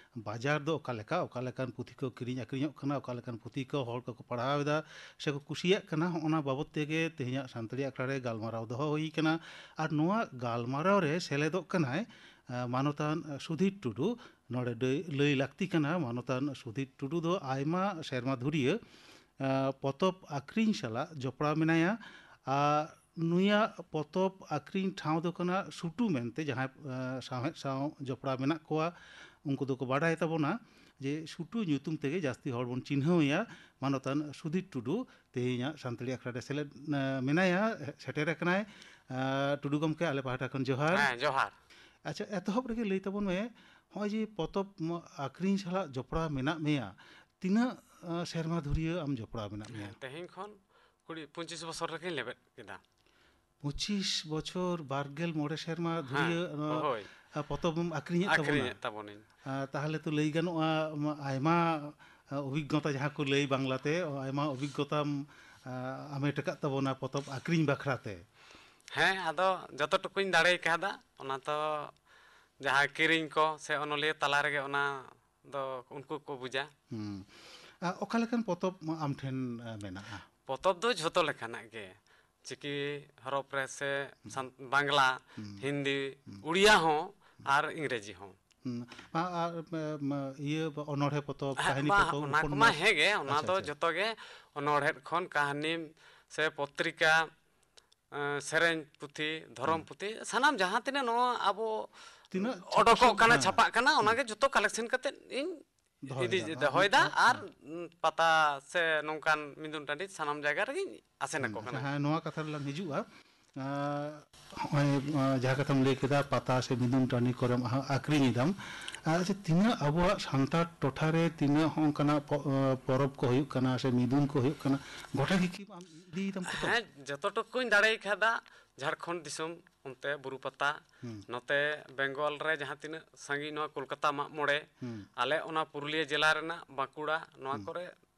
ᱵᱟᱡᱟᱨ ᱫᱚ ᱚᱠᱟ ᱞᱮᱠᱟ, ᱚᱠᱟ ᱞᱮᱠᱟᱱ ᱯᱩᱛᱷᱤ ᱠᱚ ᱠᱤᱨᱤᱧ ᱟᱹᱠᱷᱨᱤᱧᱚᱜ ᱠᱟᱱᱟ, ᱚᱠᱟ ᱞᱮᱠᱟᱱ ᱯᱩᱛᱷᱤ ᱠᱚ ᱦᱚᱲ ᱠᱚᱠᱚ ᱯᱟᱲᱦᱟᱣ ᱮᱫᱟ ᱥᱮ ᱠᱚ ᱠᱩᱥᱤᱭᱟᱜ ᱠᱟᱱᱟ, ᱦᱚᱸᱜᱼᱚ ᱱᱟ ᱵᱟᱵᱚᱫ ᱛᱮᱜᱮ ᱛᱮᱦᱮᱧᱟᱜ ᱥᱟᱱᱛᱟᱲᱤ ᱟᱠᱷᱲᱟ ᱨᱮ ᱜᱟᱞᱢᱟᱨᱟᱣ ᱫᱚᱦᱚ ᱦᱩᱭ ᱠᱟᱱᱟ᱾ ᱟᱨ ᱱᱚᱣᱟ ᱜᱟᱞᱢᱟᱨᱟᱣ ᱨᱮ ᱥᱮᱞᱮᱫᱚᱜ ᱠᱟᱱᱟᱭ, ᱟᱸ, ᱢᱟᱱᱚᱛᱟᱱ ᱥᱩᱫᱷᱤᱨ ᱴᱩᱰᱩ᱾ ᱱᱚᱰᱮ ᱫᱚ ᱞᱟᱹᱭ ᱞᱟᱹᱠᱛᱤ ᱠᱟᱱᱟ, ᱢᱟᱱᱚᱛᱟᱱ ᱥᱩᱫᱷᱤᱨ ᱴᱩᱰᱩ ᱫᱚ ᱟᱭᱢᱟ ᱥᱮᱨᱢᱟ ᱫᱷᱩᱨᱤᱭᱟᱹ, ᱟᱸ, ᱯᱚᱛᱚᱵ ᱟᱹᱠᱷᱨᱤᱧ ᱥᱟᱞᱟᱜ ᱡᱚᱯᱲᱟᱣ ᱢᱮᱱᱟᱭᱟ᱾ ᱟᱨ ᱱᱩᱭᱟᱜ ᱯᱚᱛᱚᱵ ᱟᱹᱠᱷᱨᱤᱧ ᱴᱷᱟᱶ ᱫᱚ ᱠᱟᱱᱟ ᱥᱩᱴᱩ ᱢᱮᱱᱛᱮ, ᱡᱟᱦᱟᱸᱭ, ᱟᱸ, ᱥᱟᱶᱦᱮᱫ ᱥᱟᱶ ᱡᱚᱯᱲᱟᱣ ᱢᱮᱱᱟᱜ ᱠᱚᱣᱟ, ᱩᱱᱠᱩ ᱫᱚᱠᱚ ᱵᱟᱰᱟᱭ ᱛᱟᱵᱚᱱᱟ ᱡᱮ ᱥᱩᱴᱩ ᱧᱩᱛᱩᱢ ᱛᱮᱜᱮ ᱡᱟᱹᱥᱛᱤ ᱦᱚᱲ ᱵᱚᱱ ᱪᱤᱱᱦᱟᱹᱣ ᱮᱭᱟ᱾ ᱢᱟᱱᱚᱛᱟᱱ ᱥᱩᱫᱷᱤᱨ ᱴᱩᱰᱩ ᱛᱮᱦᱮᱧᱟᱜ ᱥᱟᱱᱛᱟᱲᱤ ᱟᱠᱷᱲᱟ ᱨᱮ ᱥᱮᱞᱮᱫ, ᱟᱸ, ᱢᱮᱱᱟᱭᱟ, ᱥᱮᱴᱮᱨ ᱟᱠᱟᱱᱟᱭ᱾ ᱟᱸ, ᱴᱩᱰᱩ ᱜᱚᱢᱠᱮ, ᱟᱞᱮ ᱯᱟᱦᱴᱟ ᱠᱷᱚᱱ ᱡᱚᱦᱟᱨ᱾ ᱦᱮᱸ, ᱡᱚᱦᱟᱨ᱾ ᱟᱪᱪᱷᱟ, ᱮᱛᱚᱦᱚᱵ ᱨᱮᱜᱮ ᱞᱟᱹᱭ ᱛᱟᱵᱚᱱ ᱢᱮ, ᱱᱚᱜᱼᱚᱭ ᱡᱮ ᱯᱚᱛᱚᱵ ᱟᱹᱠᱷᱨᱤᱧ ᱥᱟᱞᱟᱜ ᱡᱚᱯᱲᱟᱣ ᱢᱮᱱᱟᱜ ᱢᱮᱭᱟ, ᱛᱤᱱᱟᱹᱜ, ᱟᱸ, ᱥᱮᱨᱢᱟ ᱫᱷᱩᱨᱤᱭᱟᱹ ᱟᱢ ᱡᱚᱯᱲᱟᱣ ᱢᱮᱱᱟᱜ ᱢᱮᱭᱟ? ᱦᱮᱸ, ᱛᱮᱦᱮᱧ ᱠᱷᱚᱱ ᱠᱩᱲᱤ, ᱯᱚᱸᱪᱤᱥ ᱵᱚᱪᱷᱚᱨ ᱨᱮᱜᱮᱧ ᱞᱮᱵᱮᱫ ᱠᱮᱫᱟ᱾ ᱯᱚᱸᱪᱤᱥ ᱵᱚᱪᱷᱚᱨ, ᱵᱟᱨ ᱜᱮᱞ ᱢᱚᱬᱮ ᱥᱮᱨᱢᱟ ᱦᱮᱸ, ᱫᱷᱩᱨᱤᱭᱟᱹ, ᱟᱸ, ᱦᱳᱭ᱾ ᱟᱸ, ᱯᱚᱛᱚᱵ ᱮᱢ ᱟᱹᱠᱷᱨᱤᱧᱮᱫ ᱛᱟᱵᱚᱱᱟ᱾ ᱟᱹᱠᱷᱨᱤᱧᱮᱫ ᱛᱟᱵᱚᱱᱟᱹᱧ᱾ ᱟᱸ, ᱛᱟᱦᱚᱞᱮ ᱛᱚ ᱞᱟᱹᱭ ᱜᱟᱱᱚᱜᱼᱟ, ᱟᱢ ᱟᱭᱢᱟ, ᱟᱸ, ᱚᱵᱷᱤᱜᱽᱜᱚᱛᱟ, ᱡᱟᱦᱟᱸ ᱠᱚ ᱞᱟᱹᱭ ᱵᱟᱝᱞᱟᱛᱮ, ᱟᱭᱢᱟ ᱚᱵᱷᱤᱜᱽᱜᱚᱛᱟᱢ, ᱟᱸ, ᱦᱟᱢᱮᱴ ᱟᱠᱟᱫ ᱛᱟᱵᱚᱱᱟ ᱯᱚᱛᱚᱵ ᱟᱹᱠᱷᱨᱤᱧ ᱵᱟᱠᱷᱨᱟ ᱛᱮ᱾ ᱦᱮᱸ, ᱟᱫᱚ ᱡᱚᱛᱚ ᱴᱩᱠᱩᱧ ᱫᱟᱲᱮ ᱠᱟᱣᱫᱟ, ᱚᱱᱟ ᱛᱚ ᱡᱟᱦᱟᱸ ᱠᱤᱨᱤᱧ ᱠᱚ ᱥᱮ ᱚᱱᱚᱞᱤᱭᱟᱹ ᱛᱟᱞᱟ ᱨᱮᱜᱮ ᱚᱱᱟ ᱫᱚ ᱩᱱᱠᱩ ᱠᱚ ᱵᱩᱡᱟ᱾ ᱦᱩᱸ᱾ ᱟ, ᱚᱠᱟ ᱞᱮᱠᱟᱱ ᱯᱚᱛᱚᱵ ᱟᱢ ᱴᱷᱮᱱ, ᱟ, ᱢᱮᱱᱟᱜᱼᱟ? ᱯᱚᱛᱚᱵ ᱫᱚ ᱡᱷᱚᱛᱚ ᱞᱮᱠᱟᱱᱟᱜ ᱜᱮ, ᱪᱤᱠᱤ ᱦᱚᱨᱚᱯ ᱨᱮ ᱥᱮ ᱦᱩᱸ᱾ ᱥᱟᱱ-, ᱵᱟᱝᱞᱟ, ᱦᱩᱸ᱾ ᱦᱤᱱᱫᱤ, ᱦᱩᱸ᱾ ᱩᱲᱤᱭᱟ ᱦᱚᱸ ᱦᱩᱸ᱾ ᱟᱨ ᱤᱝᱨᱮᱡᱤ ᱦᱚᱸ᱾ ᱦᱩᱸ᱾ ᱟ-, ᱟᱨ, ᱢ-, ᱢ-, ᱤᱭᱟᱹ, ᱚᱱᱚᱬᱦᱮ ᱯᱚᱛᱚᱵ, ᱦᱮᱸ, ᱠᱟᱹᱦᱱᱤ ᱵᱟ, ᱯᱚᱛᱚᱵ, ᱚᱱᱟ ᱠᱚᱢᱟ ᱩᱯᱚᱱᱱᱟᱥ? ᱦᱮᱸ ᱜᱮ, ᱚᱱᱟ ᱟᱪᱪᱷᱟ, ᱫᱚ ᱟᱪᱪᱷᱟ᱾ ᱡᱚᱛᱚ ᱜᱮ, ᱚᱱᱚᱬᱦᱮ ᱠᱷᱚᱱ ᱠᱟᱹᱦᱱᱤ ᱥᱮ ᱯᱚᱛᱨᱤᱠᱟ, ᱮᱸ, ᱥᱮᱨᱮᱧ ᱯᱩᱛᱷᱤ, ᱫᱷᱚᱨᱚᱢ ᱦᱩᱸ᱾ ᱯᱩᱛᱷᱤ, ᱥᱟᱱᱟᱢ ᱡᱟᱦᱟᱸ ᱛᱤᱱᱟᱹᱜ ᱱᱚᱣᱟ ᱟᱵᱚ ᱛᱤᱱᱟᱹᱜ ᱪᱷᱟᱯᱟ ᱚᱰᱚᱠᱚᱜ ᱥᱚᱫ-, ᱠᱟᱱᱟ, ᱦᱮᱸ᱾ ᱪᱷᱟᱯᱟᱜ ᱠᱟᱱᱟ, ᱦᱩᱸ᱾ ᱚᱱᱟᱜᱮ ᱡᱚᱛᱚ ᱠᱟᱞᱮᱠᱥᱚᱱ ᱠᱟᱛᱮᱫ ᱤᱧ ᱫᱚᱦᱚᱭ ᱤᱫᱤ ᱫᱟ, ᱫᱚᱦᱚᱭᱮᱫᱟ᱾ ᱦᱮᱸ, ᱟᱨ, ᱦᱮᱸ᱾ ᱩᱸ, ᱯᱟᱛᱟ ᱥᱮ ᱱᱚᱝᱠᱟᱱ ᱢᱤᱫᱩᱱ ᱴᱟᱺᱰᱤ ᱥᱟᱱᱟᱢ ᱡᱟᱭᱜᱟ ᱨᱮᱜᱮᱧ ᱟᱥᱮᱱ ᱦᱩᱸ, ᱟᱠᱚ ᱟᱪᱪᱷᱟ, ᱠᱟᱱᱟ᱾ ᱦᱮᱸ, ᱱᱚᱣᱟ ᱠᱟᱛᱷᱟ ᱨᱮᱞᱟᱝ ᱦᱤᱡᱩᱜᱼᱟ᱾ ᱟᱸ, ᱦᱚᱸᱜᱼᱚᱭ, ᱟᱸ, ᱡᱟᱦᱟᱸ ᱠᱟᱛᱷᱟᱢ ᱞᱟᱹᱭ ᱠᱮᱫᱟ, ᱯᱟᱛᱟ ᱥᱮ ᱢᱤᱫᱩᱱ ᱴᱟᱺᱰᱤ ᱠᱚᱨᱮᱢ ᱟ-, ᱟᱠᱷᱨᱤᱧ ᱮᱫᱟᱢ, ᱟᱪᱪᱷᱟ, ᱛᱤᱱᱟᱹᱜ ᱟᱵᱚᱣᱟᱜ ᱥᱟᱱᱛᱟᱲ ᱴᱚᱴᱷᱟ ᱨᱮ ᱛᱤᱱᱟᱹᱜ ᱦᱚᱸ ᱚᱱᱠᱟᱱᱟᱜ ᱯᱚ-, ᱯᱚᱨᱚᱵᱽ ᱠᱚ ᱦᱩᱭᱩᱜ ᱠᱟᱱᱟ ᱥᱮ ᱢᱤᱫᱩᱱ ᱠᱚ ᱦᱩᱭᱩᱜ ᱠᱟᱱᱟ, ᱜᱚᱴᱟ ᱜᱮ ᱠᱤ ᱟᱢ ᱤᱫᱤᱭᱮᱫᱟᱢ ᱯᱚᱛᱚᱵ? ᱦᱮᱸ, ᱡᱚᱛᱚ ᱴᱩᱠᱩᱧ ᱫᱟᱲᱮ ᱠᱟᱫᱟ ᱡᱷᱟᱲᱠᱷᱚᱸᱰ ᱫᱤᱥᱚᱢ, ᱚᱱᱛᱮ ᱵᱩᱨᱩ ᱯᱟᱛᱟ, ᱦᱩᱸ᱾ ᱱᱚᱛᱮ ᱵᱮᱝᱜᱚᱞ ᱨᱮ ᱡᱟᱦᱟᱸ ᱛᱤᱱᱟᱹᱜ ᱥᱟᱺᱜᱤᱧ, ᱱᱚᱣᱟ ᱠᱳᱞᱠᱟᱛᱟ ᱢᱟᱜ ᱢᱚᱬᱮ, ᱦᱩᱸ᱾ ᱟᱞᱮ ᱚᱱᱟ ᱯᱩᱨᱩᱞᱤᱭᱟᱹ ᱡᱮᱞᱟ ᱨᱮᱱᱟᱜ ᱵᱟᱸᱠᱩᱲᱟ, ᱱᱚᱣᱟ ᱦᱩᱸ᱾ ᱠᱚᱨᱮ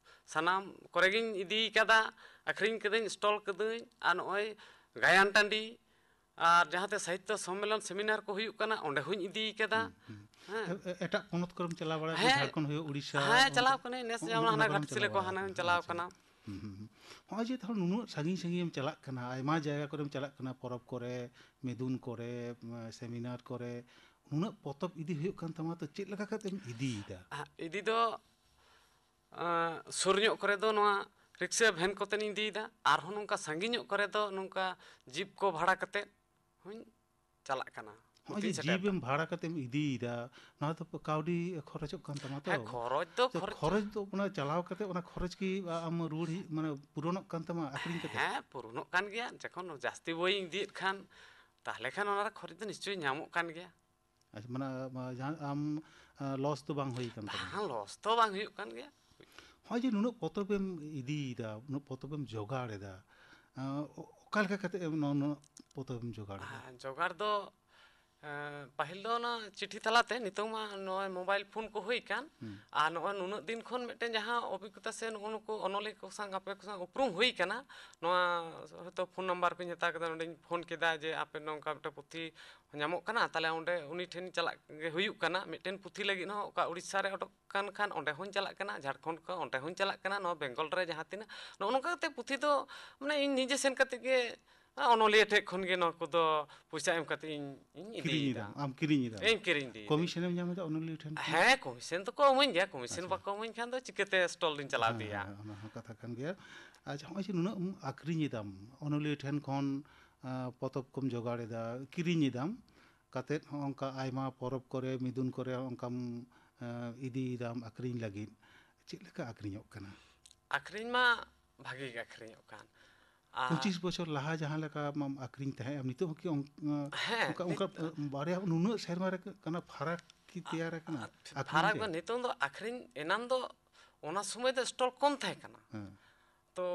ᱥᱟᱱᱟᱢ ᱠᱚᱨᱮ ᱜᱤᱧ ᱤᱫᱤ ᱠᱟᱫᱟ, ᱟᱹᱠᱷᱨᱤᱧ ᱠᱟᱹᱫᱟᱹᱧ, ᱥᱴᱚᱞ ᱠᱟᱹᱫᱟᱹᱧ᱾ ᱟᱨ ᱱᱚᱜᱼᱚᱭ ᱜᱟᱭᱟᱱ ᱴᱟᱺᱰᱤ ᱟᱨ ᱡᱟᱦᱟᱸᱛᱮ ᱥᱟᱦᱤᱛᱛᱚ ᱥᱚᱢᱢᱮᱞᱚᱱ, ᱥᱮᱢᱤᱱᱟᱨ ᱠᱚ ᱦᱩᱭᱩᱜ ᱠᱟᱱᱟ, ᱚᱸᱰᱮ ᱦᱚᱸᱧ ᱤᱫᱤ ᱠᱟᱫᱟ᱾ ᱦᱩᱸ, ᱦᱩᱸ᱾ ᱦᱮᱸ᱾ ᱮ-, ᱮ-, ᱮᱴᱟᱜ ᱯᱚᱱᱚᱛ ᱠᱚᱨᱮᱢ ᱪᱟᱞᱟᱣ ᱵᱟᱲᱟ ᱟᱠᱟᱱᱟ? ᱦᱮᱸ᱾ ᱡᱷᱟᱲᱠᱷᱚᱸᱰ ᱦᱩᱭᱩᱜ, ᱩᱲᱤᱥᱥᱟ, ᱦᱮᱸ, ᱚᱱ-, ᱪᱟᱞᱟᱣ ᱠᱟᱹᱱᱟᱹᱧ᱾ ᱱᱮᱥ ᱚᱱ-, ᱡᱮᱢᱚᱱ ᱚᱱᱟ ᱦᱟᱱᱟ ᱠᱚᱨᱮᱢ ᱜᱷᱟᱴᱥᱤᱞᱟᱹ ᱪᱟᱞᱟᱣ ᱠᱚ ᱵᱟᱲᱟ ᱦᱟᱱᱟᱧ ᱟᱠᱟᱱᱟ? ᱪᱟᱞᱟᱣ ᱟᱪᱪᱷᱟ, ᱟᱪᱪᱷᱟ᱾ ᱠᱟᱱᱟ᱾ ᱦᱩᱸ, ᱦᱩᱸ, ᱦᱩᱸ᱾ ᱱᱚᱜᱼᱚᱭ ᱡᱮ ᱛᱟᱦᱞᱮ ᱱᱩᱱᱟᱹᱜ ᱥᱟᱺᱜᱤᱧ ᱥᱟᱺᱜᱤᱧ ᱮᱢ ᱪᱟᱞᱟᱜ ᱠᱟᱱᱟ, ᱟᱭᱢᱟ ᱡᱟᱭᱜᱟ ᱠᱚᱨᱮᱢ ᱪᱟᱞᱟᱜ ᱠᱟᱱᱟ, ᱯᱚᱨᱚᱵᱽ ᱠᱚᱨᱮ, ᱢᱤᱫᱩᱱ ᱠᱚᱨᱮ, ᱩᱢ, ᱥᱮᱢᱤᱱᱟᱨ ᱠᱚᱨᱮ, ᱱᱩᱱᱟᱹᱜ ᱯᱚᱛᱚᱵ ᱤᱫᱤ ᱦᱩᱭᱩᱜ ᱠᱟᱱ ᱛᱟᱢᱟ, ᱛᱚ ᱪᱮᱫ ᱞᱮᱠᱟ ᱠᱟᱛᱮᱢ ᱤᱫᱤᱭᱮᱫᱟ? ᱟ, ᱤᱫᱤ ᱫᱚ, ᱟᱸ, ᱥᱩᱨ ᱧᱚᱜ ᱠᱚᱨᱮ ᱫᱚ ᱱᱚᱣᱟ ᱨᱤᱠᱥᱟᱹ, ᱵᱷᱮᱱ ᱠᱚᱛᱮᱧ ᱤᱫᱤᱭᱮᱫᱟ, ᱟᱨᱦᱚᱸ ᱱᱚᱝᱠᱟ ᱥᱟᱺᱜᱤᱧ ᱧᱚᱜ ᱠᱚᱨᱮ ᱫᱚ ᱱᱚᱝᱠᱟ ᱡᱤᱯ ᱠᱚ ᱵᱷᱟᱲᱟ ᱠᱟᱛᱮᱫ ᱦᱚᱸᱧ ᱪᱟᱞᱟᱜ ᱠᱟᱱᱟ, ᱱᱚᱜᱼᱚᱭ ᱡᱮ ᱯᱩᱛᱷᱤᱧ ᱥᱮᱴᱮᱨ ᱡᱤᱯ ᱮᱢ ᱮᱫᱟ᱾ ᱵᱷᱟᱲᱟ ᱠᱟᱛᱮᱢ ᱤᱫᱤᱭᱮᱫᱟ, ᱱᱚᱣᱟ ᱫᱚ ᱠᱟᱹᱣᱰᱤ ᱠᱷᱚᱨᱚᱪᱚᱜ ᱠᱟᱱ ᱛᱟᱢᱟ ᱛᱚ? ᱦᱮᱸ, ᱠᱷᱚᱨᱚᱪ ᱫᱚ ᱛᱚ ᱠᱷᱚᱨᱚᱪ ᱠᱷᱚᱨᱚᱪ ᱫᱚ, ᱚᱱᱟ ᱪᱟᱞᱟᱣ ᱠᱟᱛᱮ ᱚᱱᱟ ᱠᱷᱚᱨᱚᱪ ᱠᱤ ᱟ-, ᱟᱢ ᱨᱩᱣᱟᱹᱲ ᱦᱤᱡᱩᱜ, ᱢᱟᱱᱮ, ᱯᱩᱨᱚᱱᱚᱜ ᱠᱟᱱ ᱛᱟᱢᱟ ᱟᱹᱠᱷᱨᱤᱧ ᱠᱟᱛᱮ? ᱦᱮᱸ, ᱯᱩᱨᱚᱱᱚᱜ ᱠᱟᱱ ᱜᱮᱭᱟ᱾ ᱡᱚᱠᱷᱚᱱ ᱡᱟᱹᱥᱛᱤ ᱵᱳᱭᱤᱧ ᱤᱫᱤᱭᱮᱫ ᱠᱷᱟᱱ, ᱛᱟᱦᱞᱮ ᱠᱷᱟᱱ ᱚᱱᱟ ᱨᱮ ᱠᱷᱚᱨᱚᱪ ᱫᱚ ᱱᱤᱥᱪᱚᱭ ᱧᱟᱢᱚᱜ ᱠᱟᱱ ᱜᱮᱭᱟ᱾ ᱟᱪᱪᱷᱟ, ᱢᱟᱱᱮ, ᱢᱟ-, ᱡᱟᱦᱟᱸ ᱟᱢ, ᱟ, ᱞᱚᱥ ᱫᱚ ᱵᱟᱝ ᱦᱩᱭ ᱠᱟᱱ ᱛᱟᱢᱟ? ᱵᱟᱝ, ᱞᱚᱥ ᱫᱚ ᱵᱟᱝ ᱦᱩᱭᱩᱜ ᱠᱟᱱ ᱜᱮᱭᱟ᱾ ᱦᱚᱸᱜᱼᱚᱭ ᱡᱮ ᱱᱩᱱᱟᱹᱜ ᱯᱚᱛᱚᱵᱮᱢ ᱤᱫᱤᱭᱮᱫᱟ, ᱩᱱᱟᱹᱜ ᱯᱚᱛᱚᱵᱮᱢ ᱡᱚᱜᱟᱲ ᱮᱫᱟ, ᱟ, ᱚ-, ᱚᱠᱟ ᱞᱮᱠᱟ ᱠᱟᱛᱮ ᱮᱢ ᱱᱚ-, ᱱᱩᱱᱟᱹᱜ ᱯᱚᱛᱚᱵᱮᱢ ᱡᱚᱜᱟᱲ ᱮᱫᱟ? ᱟᱨ ᱡᱚᱜᱟᱲ ᱫᱚ, ᱮᱸ, ᱯᱟᱹᱦᱤᱞ ᱫᱚ ᱚᱱᱟ ᱪᱤᱴᱷᱤ ᱛᱟᱞᱟᱛᱮ, ᱱᱤᱛᱚᱝ ᱢᱟ ᱱᱚᱜᱼᱚᱭ ᱢᱳᱵᱟᱭᱤᱞ ᱯᱷᱳᱱ ᱠᱚ ᱦᱩᱭ ᱟᱠᱟᱱ, ᱦᱩᱸ᱾ ᱟᱨ ᱱᱚᱜᱼᱚᱭ ᱱᱩᱱᱟᱹᱜ ᱫᱤᱱ ᱠᱷᱚᱱ ᱢᱤᱫᱴᱮᱱ ᱡᱟᱦᱟᱸ ᱚᱵᱷᱤᱜᱽᱜᱚᱛᱟ ᱥᱮ ᱱᱩᱜᱼᱩ ᱱᱩᱠᱩ ᱚᱱᱚᱞᱤᱭᱟᱹ ᱠᱚ ᱥᱟᱶ ᱟᱯᱮ ᱠᱚ ᱥᱟᱶ ᱩᱯᱨᱩᱢ ᱦᱩᱭ ᱟᱠᱟᱱᱟ, ᱱᱚᱣᱟ ᱦᱚᱭᱛᱳ ᱯᱷᱳᱱ ᱱᱟᱢᱵᱟᱨ ᱠᱚᱧ ᱦᱟᱛᱟᱣ ᱠᱮᱫᱟ, ᱱᱚᱸᱰᱮᱧ ᱯᱷᱳᱱ ᱠᱮᱫᱟ ᱡᱮ ᱟᱯᱮ ᱱᱚᱝᱠᱟ ᱢᱤᱫᱴᱮᱱ ᱯᱩᱛᱷᱤ ᱧᱟᱢᱚᱜ ᱠᱟᱱᱟ, ᱛᱟᱦᱞᱮ ᱚᱸᱰᱮ ᱩᱱᱤ ᱴᱷᱮᱱ ᱪᱟᱞᱟᱜ ᱜᱮ ᱦᱩᱭᱩᱜ ᱠᱟᱱᱟ᱾ ᱢᱤᱫᱴᱮᱱ ᱯᱩᱛᱷᱤ ᱞᱟᱹᱜᱤᱫ ᱦᱚᱸ ᱚᱠᱟ ᱩᱲᱤᱥᱥᱟ ᱨᱮ ᱚᱰᱚᱠ ᱠᱟᱱ ᱠᱷᱟᱱ ᱚᱸᱰᱮ ᱦᱚᱸᱧ ᱪᱟᱞᱟᱜ ᱠᱟᱱᱟ, ᱡᱷᱟᱲᱠᱷᱚᱸᱰ ᱠᱚ ᱚᱸᱰᱮ ᱦᱚᱸᱧ ᱪᱟᱞᱟᱜ ᱠᱟᱱᱟ, ᱱᱚᱣᱟ ᱵᱮᱝᱜᱚᱞ ᱨᱮ ᱡᱟᱦᱟᱸ ᱛᱤᱱᱟᱹᱜ ᱱᱚᱜᱼᱚ ᱱᱚᱝᱠᱟ ᱠᱟᱛᱮ ᱯᱩᱛᱷᱤ ᱫᱚ, ᱢᱟᱱᱮ, ᱤᱧ ᱱᱤᱡᱮ ᱥᱮᱱ ᱠᱟᱛᱮ ᱜᱮ, ᱟ, ᱚᱱᱚᱞᱤᱭᱟᱹ ᱴᱷᱮᱡ ᱠᱷᱚᱱ ᱜᱮ ᱱᱚᱣᱟ ᱠᱚᱫᱚ ᱯᱚᱭᱥᱟ ᱮᱢ ᱠᱟᱛᱮ ᱤᱧ, ᱤᱧ ᱠᱤᱨᱤᱧ ᱤᱫᱤᱭᱮᱫᱟ᱾ ᱮᱫᱟᱢ, ᱟᱢ ᱠᱤᱨᱤᱧ ᱮᱫᱟᱢ? ᱤᱧ ᱠᱤᱨᱤᱧ ᱤᱫᱤᱭᱮᱫᱟ᱾ ᱠᱚᱢᱤᱥᱚᱱ ᱮᱢ ᱧᱟᱢ ᱮᱫᱟ ᱚᱱᱚᱞᱤᱭᱟᱹ ᱴᱷᱮᱱ ᱠᱷᱚᱱ? ᱦᱮᱸ, ᱠᱚᱢᱤᱥᱚᱱ ᱫᱚᱠᱚ ᱤᱢᱟᱹᱧ ᱜᱮᱭᱟ, ᱠᱚᱢᱤᱥᱚᱱ ᱟᱪᱪᱷᱟ᱾ ᱵᱟᱠᱚ ᱤᱢᱟᱹᱧ ᱠᱷᱟᱱ ᱫᱚ ᱪᱤᱠᱟᱹᱛᱮ ᱥᱴᱚᱞ ᱫᱚᱧ ᱪᱟᱞᱟᱣ ᱦᱮᱸ, ᱤᱫᱤᱭᱟ? ᱦᱮᱸ, ᱦᱮᱸ, ᱚᱱᱟ ᱦᱚᱸ ᱠᱟᱛᱷᱟ ᱠᱟᱱ ᱜᱮᱭᱟ᱾ ᱟᱪᱪᱷᱟ, ᱦᱚᱸᱜᱼᱚᱭ ᱡᱮ ᱱᱩᱱᱟᱹᱜ ᱮᱢ ᱟᱠᱷᱨᱤᱧ ᱮᱫᱟᱢ, ᱚᱱᱚᱞᱤᱭᱟᱹ ᱴᱷᱮᱱ ᱠᱷᱚᱱ, ᱟ, ᱯᱚᱛᱚᱵ ᱠᱚᱢ ᱡᱚᱜᱟᱲ ᱮᱫᱟ, ᱠᱤᱨᱤᱧ ᱮᱫᱟᱢ, ᱠᱟᱛᱮᱫ ᱦᱚᱸ ᱚᱱᱠᱟ ᱟᱭᱢᱟ ᱯᱚᱨᱚᱵᱽ ᱠᱚᱨᱮ, ᱢᱤᱫᱩᱱ ᱠᱚᱨᱮ ᱦᱚᱸ ᱚᱱᱠᱟᱢ, ᱮ, ᱤᱫᱤᱭᱮᱫᱟᱢ ᱟᱠᱷᱨᱤᱧ ᱞᱟᱹᱜᱤᱫ, ᱪᱮᱫ ᱞᱮᱠᱟ ᱟᱠᱷᱨᱤᱧᱚᱜ ᱠᱟᱱᱟ? ᱟᱠᱷᱨᱤᱧ ᱢᱟ ᱵᱷᱟᱜᱮ ᱜᱮ ᱟᱠᱷᱨᱤᱧᱚᱜ ᱠᱟᱱ᱾ ᱟᱨ ᱯᱚᱸᱪᱤᱥ ᱵᱚᱪᱷᱚᱨ ᱞᱟᱦᱟ ᱡᱟᱦᱟᱸ ᱞᱮᱠᱟ ᱟᱢ ᱟᱠᱷᱨᱤᱧ ᱛᱟᱦᱮᱸᱫ, ᱱᱤᱛᱚᱜ ᱦᱚᱸ ᱠᱤ ᱚᱱ-, ᱦᱮᱸ, ᱚᱱᱠᱟ, ᱚᱱᱠᱟ ᱱᱤᱛ- ᱵᱟᱨᱭᱟ ᱱᱩᱱᱟᱹᱜ ᱥᱮᱨᱢᱟ ᱨᱮ ᱠᱟᱱᱟ ᱯᱷᱟᱨᱟᱠ ᱠᱤ ᱛᱮᱭᱟᱨ ᱟᱠᱟᱱᱟ? ᱟᱨ ᱟᱹᱠᱷᱨᱤᱧ ᱯᱷᱟᱨᱟᱠ ᱜᱮ? ᱫᱚ ᱱᱤᱛᱚᱝ ᱫᱚ ᱟᱹᱠᱷᱨᱤᱧ, ᱮᱱᱟᱱ ᱫᱚ ᱚᱱᱟ ᱥᱚᱢᱚᱭ ᱫᱚ ᱥᱴᱚᱞ ᱠᱚᱢ ᱛᱟᱦᱮᱸ ᱠᱟᱱᱟ᱾ ᱦᱮᱸ᱾ ᱛᱚ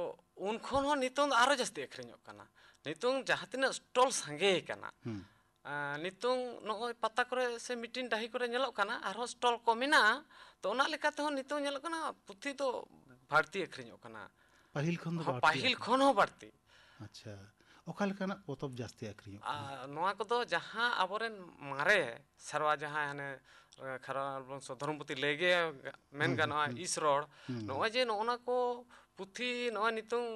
ᱩᱱ ᱠᱷᱚᱱ ᱦᱚᱸ ᱱᱤᱛᱚᱝ ᱫᱚ ᱟᱨᱚ ᱡᱟᱹᱥᱛᱤ ᱟᱹᱠᱷᱨᱤᱧᱚᱜ ᱠᱟᱱᱟ᱾ ᱱᱤᱛᱚᱝ ᱡᱟᱦᱟᱸ ᱛᱤᱱᱟᱹᱜ ᱥᱴᱚᱞ ᱥᱟᱸᱜᱮ ᱠᱟᱱᱟ, ᱦᱩᱸ᱾ ᱟᱸ, ᱱᱤᱛᱚᱝ ᱱᱚᱜᱼᱚᱭ ᱯᱟᱛᱟ ᱠᱚᱨᱮ ᱥᱮ ᱢᱤᱴᱤᱝ ᱰᱟᱹᱦᱤ ᱠᱚᱨᱮ ᱧᱮᱞᱚᱜ ᱠᱟᱱᱟ, ᱟᱨᱦᱚᱸ ᱥᱴᱚᱞ ᱠᱚ ᱢᱮᱱᱟᱜᱼᱟ᱾ ᱛᱚ ᱚᱱᱟ ᱞᱮᱠᱟ ᱛᱮᱦᱚᱸ ᱱᱤᱛᱚᱝ ᱧᱮᱞᱚᱜ ᱠᱟᱱᱟ ᱯᱩᱛᱷᱤ ᱫᱚ ᱵᱟᱹᱲᱛᱤ ᱟᱹᱠᱷᱨᱤᱧᱚᱜ ᱠᱟᱱᱟ᱾ ᱯᱟᱹᱦᱤᱞ ᱠᱷᱚᱱ ᱫᱚ ᱦᱚᱸ, ᱵᱟᱹᱲᱛᱤ ᱯᱟᱹᱦᱤᱞ ᱟᱹᱠᱷᱨᱤᱧ᱾ ᱠᱷᱚᱱ ᱦᱚᱸ ᱵᱟᱹᱲᱛᱤ᱾ ᱟᱪᱪᱷᱟ, ᱚᱠᱟ ᱞᱮᱠᱟᱱᱟᱜ ᱯᱚᱛᱚᱵ ᱡᱟᱹᱥᱛᱤ ᱟᱹᱠᱷᱨᱤᱧᱚᱜ ᱠᱟᱱᱟ? ᱟᱨ ᱱᱚᱣᱟ ᱠᱚᱫᱚ ᱡᱟᱦᱟᱸ ᱟᱵᱚᱨᱮᱱ ᱢᱟᱨᱮ ᱥᱮᱨᱣᱟ, ᱡᱟᱦᱟᱸ ᱦᱟᱱᱮ, ᱮ, ᱠᱷᱮᱨᱣᱟᱲ ᱵᱚᱝᱥᱚ ᱫᱷᱚᱨᱚᱢᱯᱚᱛᱤ ᱞᱟᱹᱭ ᱜᱮ ᱢᱮᱱ ᱦᱩᱸ, ᱦᱩᱸ, ᱜᱟᱱᱚᱜᱼᱟ, ᱦᱩᱸ᱾ ᱤᱥ ᱨᱚᱲ, ᱦᱩᱸ, ᱦᱩᱸ᱾ ᱱᱚᱜᱼᱚᱭ ᱡᱮ ᱱᱚᱜᱼᱚ ᱱᱟ ᱠᱚ ᱯᱩᱛᱷᱤ ᱱᱚᱜᱼᱚᱭ ᱱᱤᱛᱚᱝ